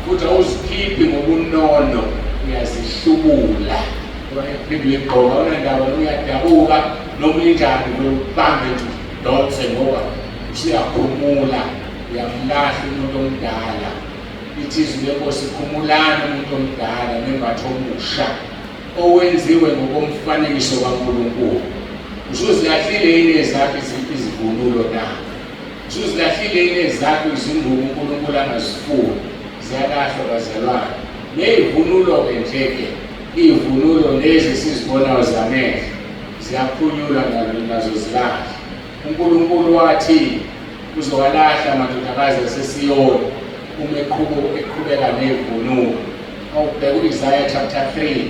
A: futhi awuzikhiphi ngobunono, uyazihlubula. Uphinde uyigqoka, unandaba noma uyadabuka noma injani, ubambe nje udonse ngoba usuyakhumula, uyamlahla umuntu omdala. Ithi izwi leNkosi, khumulani umuntu omdala nembatho omusha owenziwe ngokomfanekiso kaNkulunkulu. Usuzilahlile yini ezakho izivunulo na? Usuzilahlile yini ezakho izingubo uNkulunkulu angazifuni? Ziyalahlwa bazalwane. Ney'vunulo-ke nje-ke, iy'vunulo lezi esizibonayo zamehlo ziyaphunyulwa nazo zilahle. UNkulunkulu wathi uzowalahla amadodakazi aseSiyoni uma eqhubeka ney'vunulo. Awubheka u-Isaya chapter 3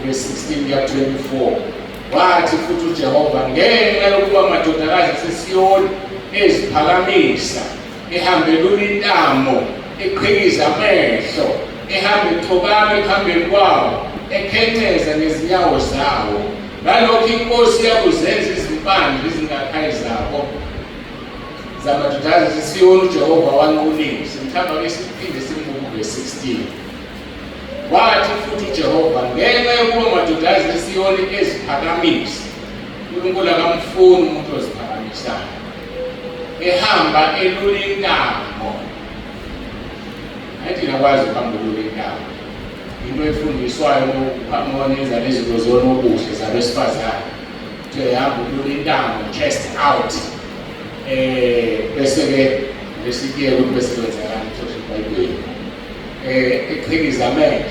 A: verse 16 kuya 24. Wathi futhi uJehova, ngenxa yokuba amadodakazi aseSiyoni eziphakamisa, ehambelula intamo, eqhikiza amehlo, Ehamba ethokama ekuhambeni kwawo, ekhenceza ngezinyawo zawo. Ngalokho inkosi yakuzenza izimpande izingakhayi zabo zamadodakazi aseSiyoni uJehova wanqunisa. Mhlawumbe ake siphinde simbuke 16. Wathi futhi uJehova, ngenxa yokuba amadodakazi eSiyoni eziphakamisa, uNkulunkulu akamfuni umuntu oziphakamisayo, ehamba elula intamo. Athi ngakwazi ukuhamba elula intamo. Into efundiswayo uma nenza lezinto zonobuhle zabesifazane. Kuthiwa ehamba ulula intamo, chest out. Bese ke bese kuye ukuthi bese kwenzakani kuthiwa iBhayibheli. Eqhikiza amehlo.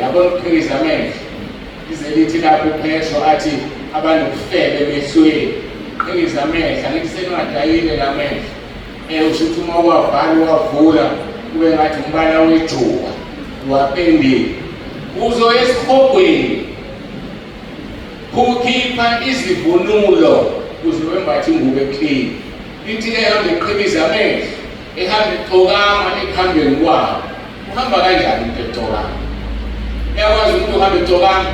A: Yabona ukuqhikiza amehlo. Ize lithi lapho uPetro athi abanobufebe emehlweni. Qhikiza amehlo, angithi senwadayile la mehlo. Usho ukuthi uma uwavala uwavula kube ngathi umbala wejuba uwapendile. Uzoya esihogweni kukhipha izivunulo uze wembathe ingubo eclean. Ithi ehamba eqhikiza amehlo, ehamba ecokama ekuhambeni kwawo. Uhamba kanjani umuntu ecokama? Uyakwazi umuntu uhamba ecokama?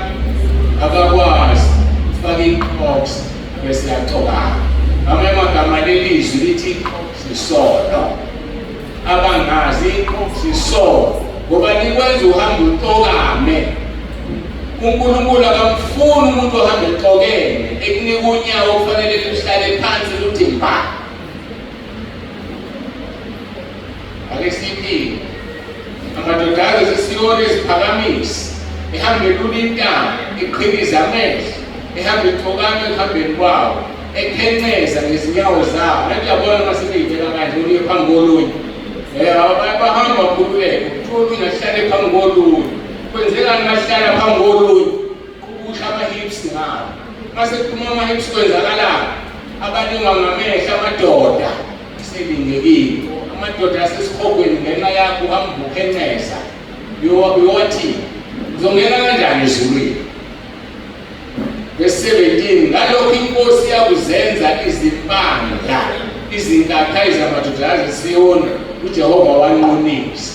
A: Akakwazi. Ufaka i-crocs bese uyacokama. Ngamanye amagama lelizwi lithi i-crocs isono. Abangazi i-crocs isono ngoba likwenza uhambe ucokame. uNkulunkulu akamfuni umuntu ohamba ecokeme, ekunika unyawo kufanele luhlale phansi luthi mba. Ake siphile. Amadodakazi aseSiyoni eziphakamisa, ehambe elula intamo, eqhikiza amehlo, ehamba ecokama ekuhambeni kwawo, ekhenceza ngezinyawo zawo. Nathi uyabona uma sebeyibeka kanje olunye phambi kolunye. Bahamba khululeke, kuthiwa olunye ahlale phambi kolunye. Kwenzekani mahlala phambi kolunye? Qubusha ama-hips ngawo. Mase kuphuma ama-hips kwenzakalani? Abaningwa ngamehlo amadoda selingekile. Amadoda asesihogweni ngenxa yakho uhamba ukhenceza. Uyowathi uzongena kanjani ezulwini? Verse 17, ngalokho inkosi yakuzenza izimpandla izinkakhayi zamadodakazi eSiyoni, uJehova wanqonisa.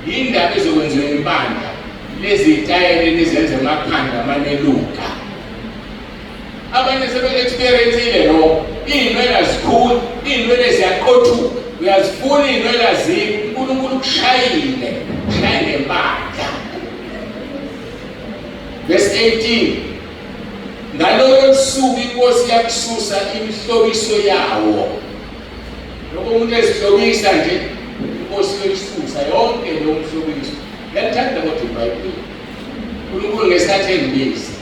A: Yindaba ezokwenziwa impandla lezi tayela enizenza emakhanda maneluka. Abanye sebe-experience-ile lokho. Iy'nwele azikhuli, iy'nwele ziyaqothuka. Uyazifuna iy'nwele azikho. uNkulunkulu ukushayile, ushaye ngempandla. Verse 18. Ngalolo suku inkosi yakususa imihlobiso yawo. Lokho umuntu ezihlobisa nje, inkosi yoyisusa yonke leyo mhlobiso. Ngiyalithanda kodwa iBhayibheli. uNkulunkulu ngesikhathi engibiza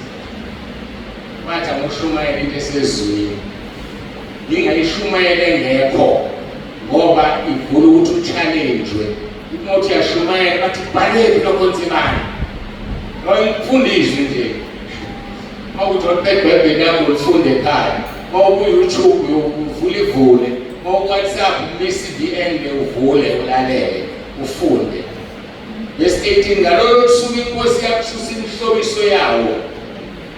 A: wathi angishumayele into esezulwini, ngingayishumayele engekho ngoba ivula ukuthi uchallenge. Uma uthi uyashumayela bathi kubhalephi lokho Ntsibane? Ngifunda izwi nje. Uma uthi oliphethe iBhayibheli lakho ulifunde ekhaya. Uma uku-YouTube uvule ivule. Uma uku-WhatsApp umise i-VN le uvule ulalele ufunde. Verse 18, ngalolo suku inkosi yakususa imihlobiso yawo,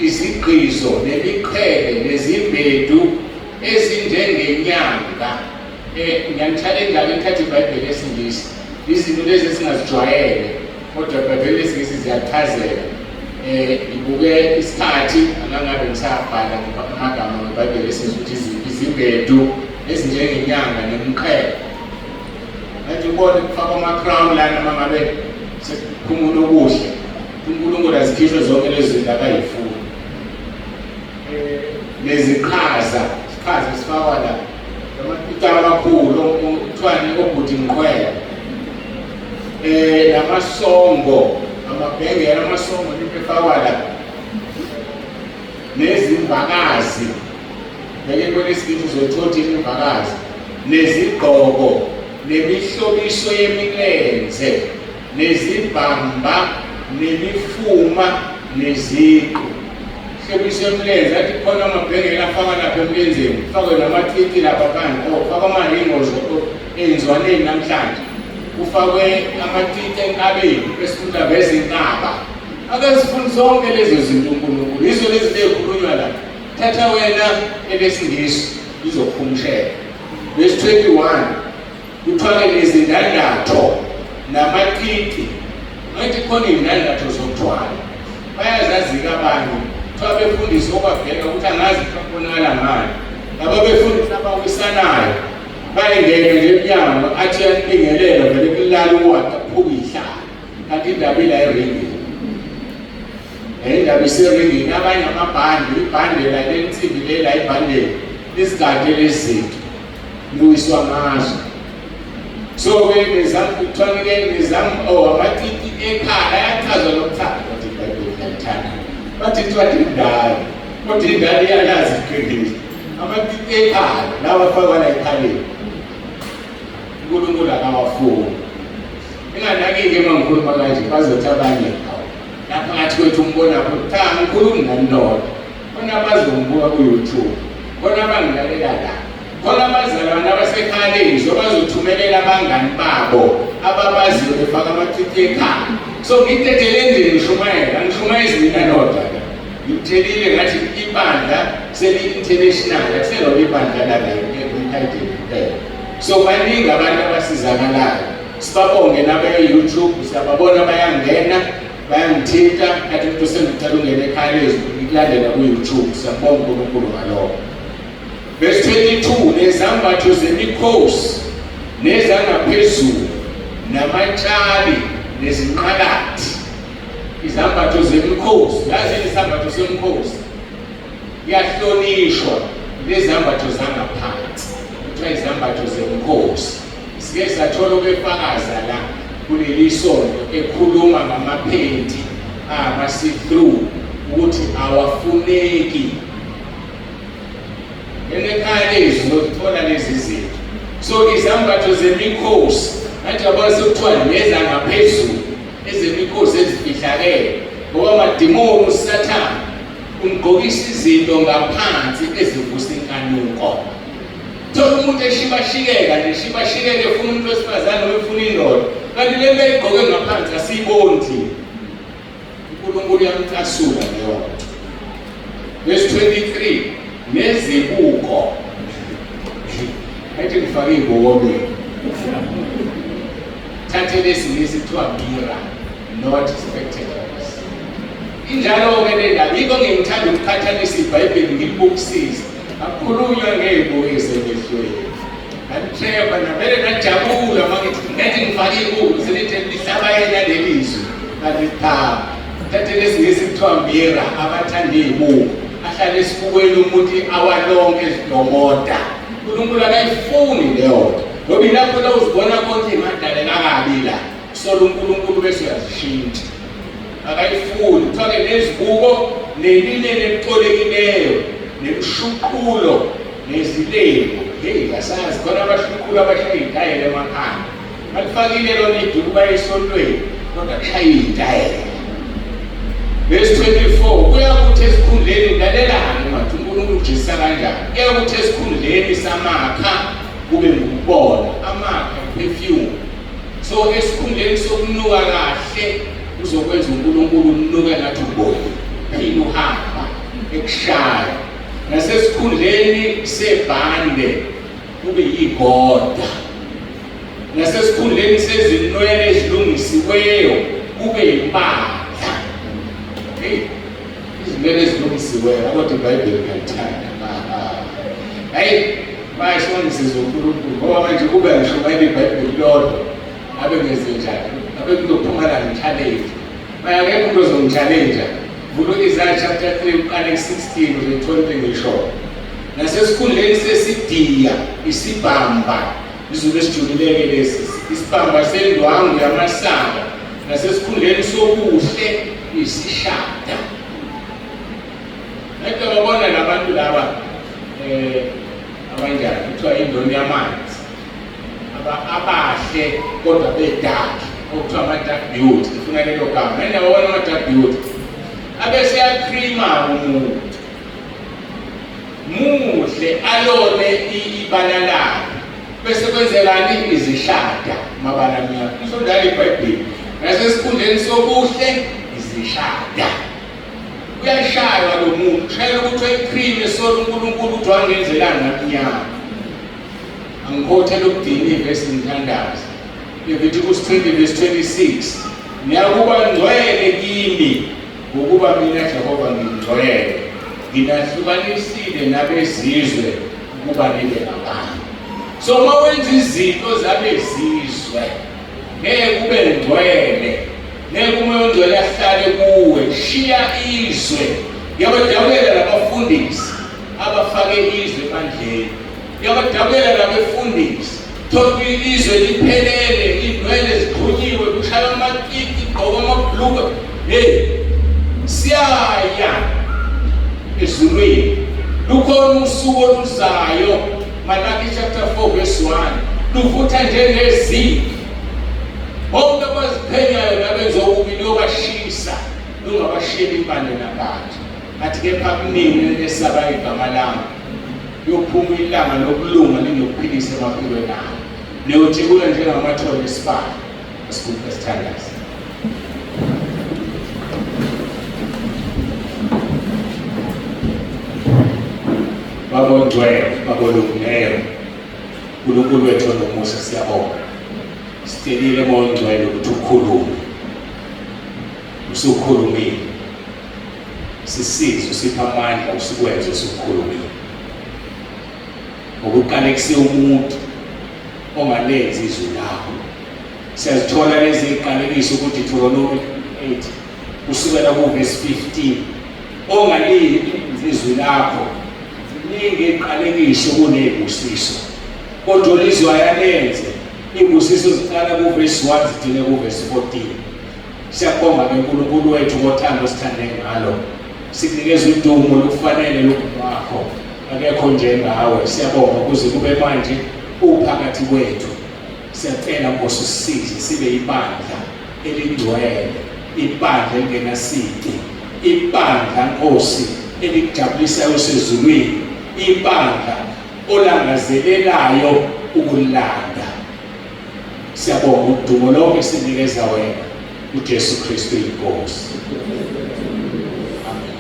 A: izigqizo nemiqhele nezimbedu ezinjengenyanga. Ngiyanitshalenja ke nithathe iBhayibheli lesiNgisi. Izinto lezi esingazijwayele kodwa iBhayibheli lesiNgisi ziyachazela. Ngibuke isikhathi angangabe ngisabhala amagama ngeBhayibheli lesiNgisi ukuthi izimbedu ezinjengenyanga nemiqhele. Manje ubone kufakwa ama-crown lana uma ngabe sekuphumula okuhle. uNkulunkulu azikhishwe zonke lezi zinto akayifuni. Neziqhaza, isiqhaza sifakwa la. Amapitala amakhulu, kuthiwani obhuti ngiqhwele. Namasongo, amabhengela amasongo into efakwa la. Nezimvakazi. Ngeke kwelesibili uzothola imvakazi. Nezigqoko, nemihlobiso yemilenze, nezibhamba, nemifuma, neziqu. Hlobiso yemilenze, athi khona amabhengela afaka lapha emlenzeni, kufakwe namacici lapha phandle, oh, kufakwe amaringozi ey'nzwaneni namhlanje, kufakwe amacici enkabeni, bese umuntu aveze inkaba. Akazifuni zonke lezo zinto uNkulunkulu, yizo lezi zinto ey'khulunywa la. Thatha wena elesingisi izokhumshela. Verse 21 kuthwale nezindandatho. Namatiti ngathi khona iy'ndandatho zokuthwala bayazazi-ke abanye kuthiwa befundisi obabheka ukuthi angazi kuthiwa kubonakala ngani laba befundisi abawisanayo bayengene nje emnyango athi yanibingelela vele kulala uwata kuphuka ihlala kanti indaba ila eringini. Indaba iseringini abanye amabhande ibhande la lensimbi lela ibhande lizigade lezinto luwiswa ngazo. So ke nezam kuthiwa ke nezam oh amatiti ekhala ayachazwa lokuthanda kodwa iBhayibheli liyalithanda. Bathi kuthiwa indala kodwa indala iyalazi iqiniso. Amatiti ekhala lawa afakwa la ekhaleni. uNkulunkulu akawafuni. Inganaki-ke uma ngikhuluma kanje bazothi abanye hawu lapha ngathi kwethu umbona cha ngikhulumi nani nodwa. Khona abazongibuka ku-YouTube, khona abangilalela la, khona abazalwane abasekhaya lezwi abazothumelela abangani babo ababaziyo befaka amathithi ekhaya. So ngidedele nje ngishumayela, angishumayezi mina nodwa la. Ngikuthelile ngathi ibandla seli-international, akuselona ibandla lala emkhayideni kuphela. So baningi abantu abasizakalayo. Sibabonge nabe-YouTube, siyababona bayangena, bayangithinta, ngathi umuntu sengicela ungene ekhaya lezwi ngikulandela ku-YouTube. Siyabonga uNkulunkulu ngalokho. Verse 22 nezambatho zemikhosi nezangaphezulu namatshali nezinqalathi izambatho zemikhosi yazi isambatho semikhosi kuyahlonishwa lezambatho zangaphansi kuthiwa izambatho zemikhosi sike sathola ubefakaza la kuleli sonto ekhuluma ngamaphenti ama-see-through ukuthi awafuneki enekhaya lezwi lokuthola lezi zinto. So izambatho zemikhosi manje yabona sekuthiwa nezangaphezulu ezemikhosi ezifihlakele ngoba amadimoni usathane umgqokisa izinto ngaphansi ezivusa inkanuko. Thola umuntu eshibashikeka nje shibashikeke efuna umuntu wesifazane noma efuna indoda kanti le nto ayigqoke ngaphansi asiyiboni thina. uNkulunkulu uyamcasula leyo nto. Verse 23 nezibuko athi ngifake iy'buko mina thathe lesingisi kuthiwa mirror not spectacles. Injalo-ke le ndaba yikho ngingithanda ukuqhathanisa ibhayibheli ngilibukisise akukhulunywa ngey'bukiso emehlweni. Nganithemba navele ngajabula uma ngithi ngathi ngifake ibuku selithi lihlaba yena leli zwi kanti cha thathe lesingisi kuthiwa mira abathanda iy'buku ahlale esibukweni umuntu i-awa lonke ezidomoda. uNkulunkulu akayifuni leyo nto ngoba ilapho la uzibona konke ngadaleka kabi la sola uNkulunkulu bese uyazishintsha akayifuni kuthiwa-ke nezibuko nelineni elicolekileyo nemshuqulo nezilembu. Heyi asazi khona abashuqula abashaya iy'tayela emakhanda balifakile lona iduku baye esontweni kodwa kushaya iy'tayela. Verse 24 kuyakuthi esikhundleni lalelani ngathi uNkulunkulu ujezisa kanjani kuyakuthi esikhundleni samakha kube ngukubona amakha perfume. So esikhundleni sokunuka kahle uzokwenza uNkulunkulu unuke ngathi ubovu phila uhamba ekushaya nasesikhundleni sebhande kube yigoda nasesikhundleni sezinwele ezilungisiweyo kube yimpahla. Hey, izinwele ezilungisiweyo kodwa iBhayibheli ngiyalithanda. Hayi, manje songisiza uNkulunkulu ngoba manje kube ngishumayela iBhayibheli lodwa abe ngenze njani abe kuzophuma la ngi-challenge manje akekho umuntu ozongi-challenge. Vula u-Isaiah chapter 3 uqale ku-16 uzoyithola into engiyishoyo. Nasesikhundleni sesidiya isibamba izulu esijulileke lesi isibamba sendwangu yamasaka nasesikhundleni sokuhle isishada. Ngeke babona labantu laba abanjani kuthiwa indoni yamanzi abahle kodwa bedark okuthiwa ama-dark beauty ifuna lelo gama nani yabona ama-dark beauty abese yakrima umuntu muhle alone ibala lakhe bese kwenzelani izishada mabala mnyama isho njalo ibhayibheli nasesikhundleni sobuhle izishada uyashaywa lo muntu ushayela ukuthi uyayikrime esola uNkulunkulu ukuthi wangenzelani namnyama. Angikhothe lokugcina ivesi ngithandaza. Leviticus 20 verse 26, niyakuba ngcwele kimi ngokuba mina Jehova ngingcwele, nginahlukanisile nabezizwe ukuba nibe ngabami. So uma wenza izinto zabezizwe ngeke kube ngcwele, ngeke umoya ongcwele ahlale kuwe. Shiya izwe. Ngiyabadabukela labafundisi abafake izwe ebandleni, ngiyabadabukela labefundisi. Thola izwe liphelele, inwele zixhunyiwe, kushaywa amatiki, gqoka amabhlukwe. Hey, siyaya ezulwini. Lukhona usuku oluzayo, Malaki chapter 4 verse 1, luvutha njengeziko. Bonke abaziphenyayo nabenza okubi luyobashisa, lungabashiyeli impande nabantu. Athi kepha kunini enesaba igama lami, kuyophuma ilanga lokulunga linokuphilisa emaphilweni abo. Niyotshekula njengamathole esibani. Asiguqe sithandaze. Baba ongcwele, Baba olungileyo, uNkulunkulu wethu onomusa, siyabonga. Sicelile Moya ongcwele ukuthi ukhulume. Usukhulumile. Sisize, usiphe amandla, usikwenze usukhulumile. Ngokuqalekise umuntu ongalenzi izwi lakho. Siyazithola lezi ziqalekiso kuDeuteronomy 8 kusukela kuvesi 15. Ongalenzi izwi lakho, ziningi iziqalekiso kunezibusiso. Kodwa olizwayo alenze, izibusiso ziqala kuvesi 1 zigcine kuvesi 14. Siyabonga ke uNkulunkulu wethu ngothando osithande ngalo. Sikunikeza udumo olukufanele lwakho. Akekho njengawe. Siyabonga kuze kube manje uphakathi kwethu. Siyacela Nkosi usisize sibe ibandla elingcwele, ibandla elingenasici, ibandla Nkosi elikujabulisayo osezulwini, ibandla olangazelelayo ukulanda. Siyabonga udumo lonke sinikeza wena uJesu Kristu inkosi. Amen.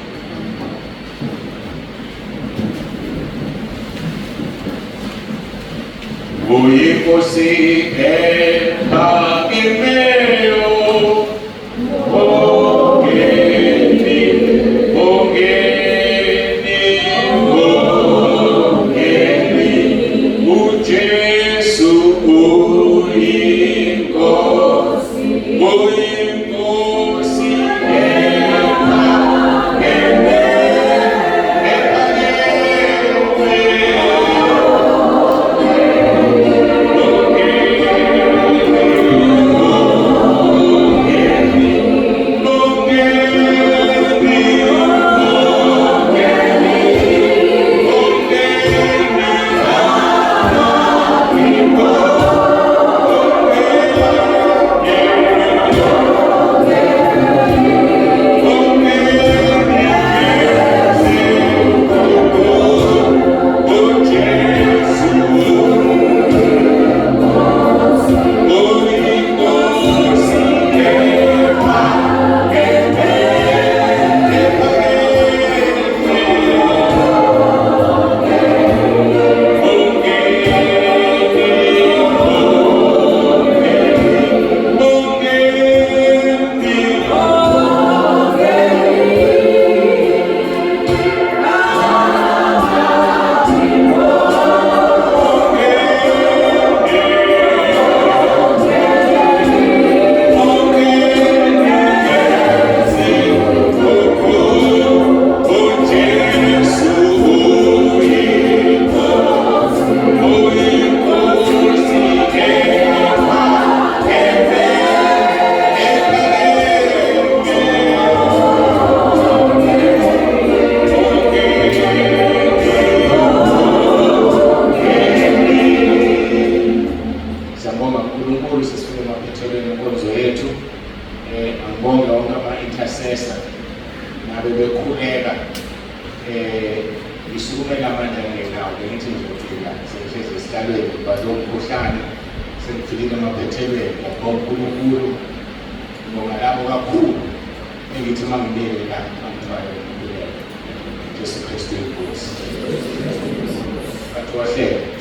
A: Uyinkosi ephakemeyo, ongeni, ongeni, ongeni, uJesu uyinkosi, uyinkosi ephakemeyo, ephakemeyo. Siyabonga uNkulunkulu, sesifike emaphethelweni enkonzo yethu. Angibonge wonke ama-intercessor nabe bekhuleka. Ngisukumela amandla ngenawo, bengithi ngizofika sengihlezi esihlalweni ngoba lo mkhuhlane sengifikile emaphethelweni. Ngiyabonga uNkulunkulu, ngibonga labo kakhulu engithi uma ngibeke la bangithwale ngomkhuleko. Jesu Kristu inkosi. Bathi wahleka.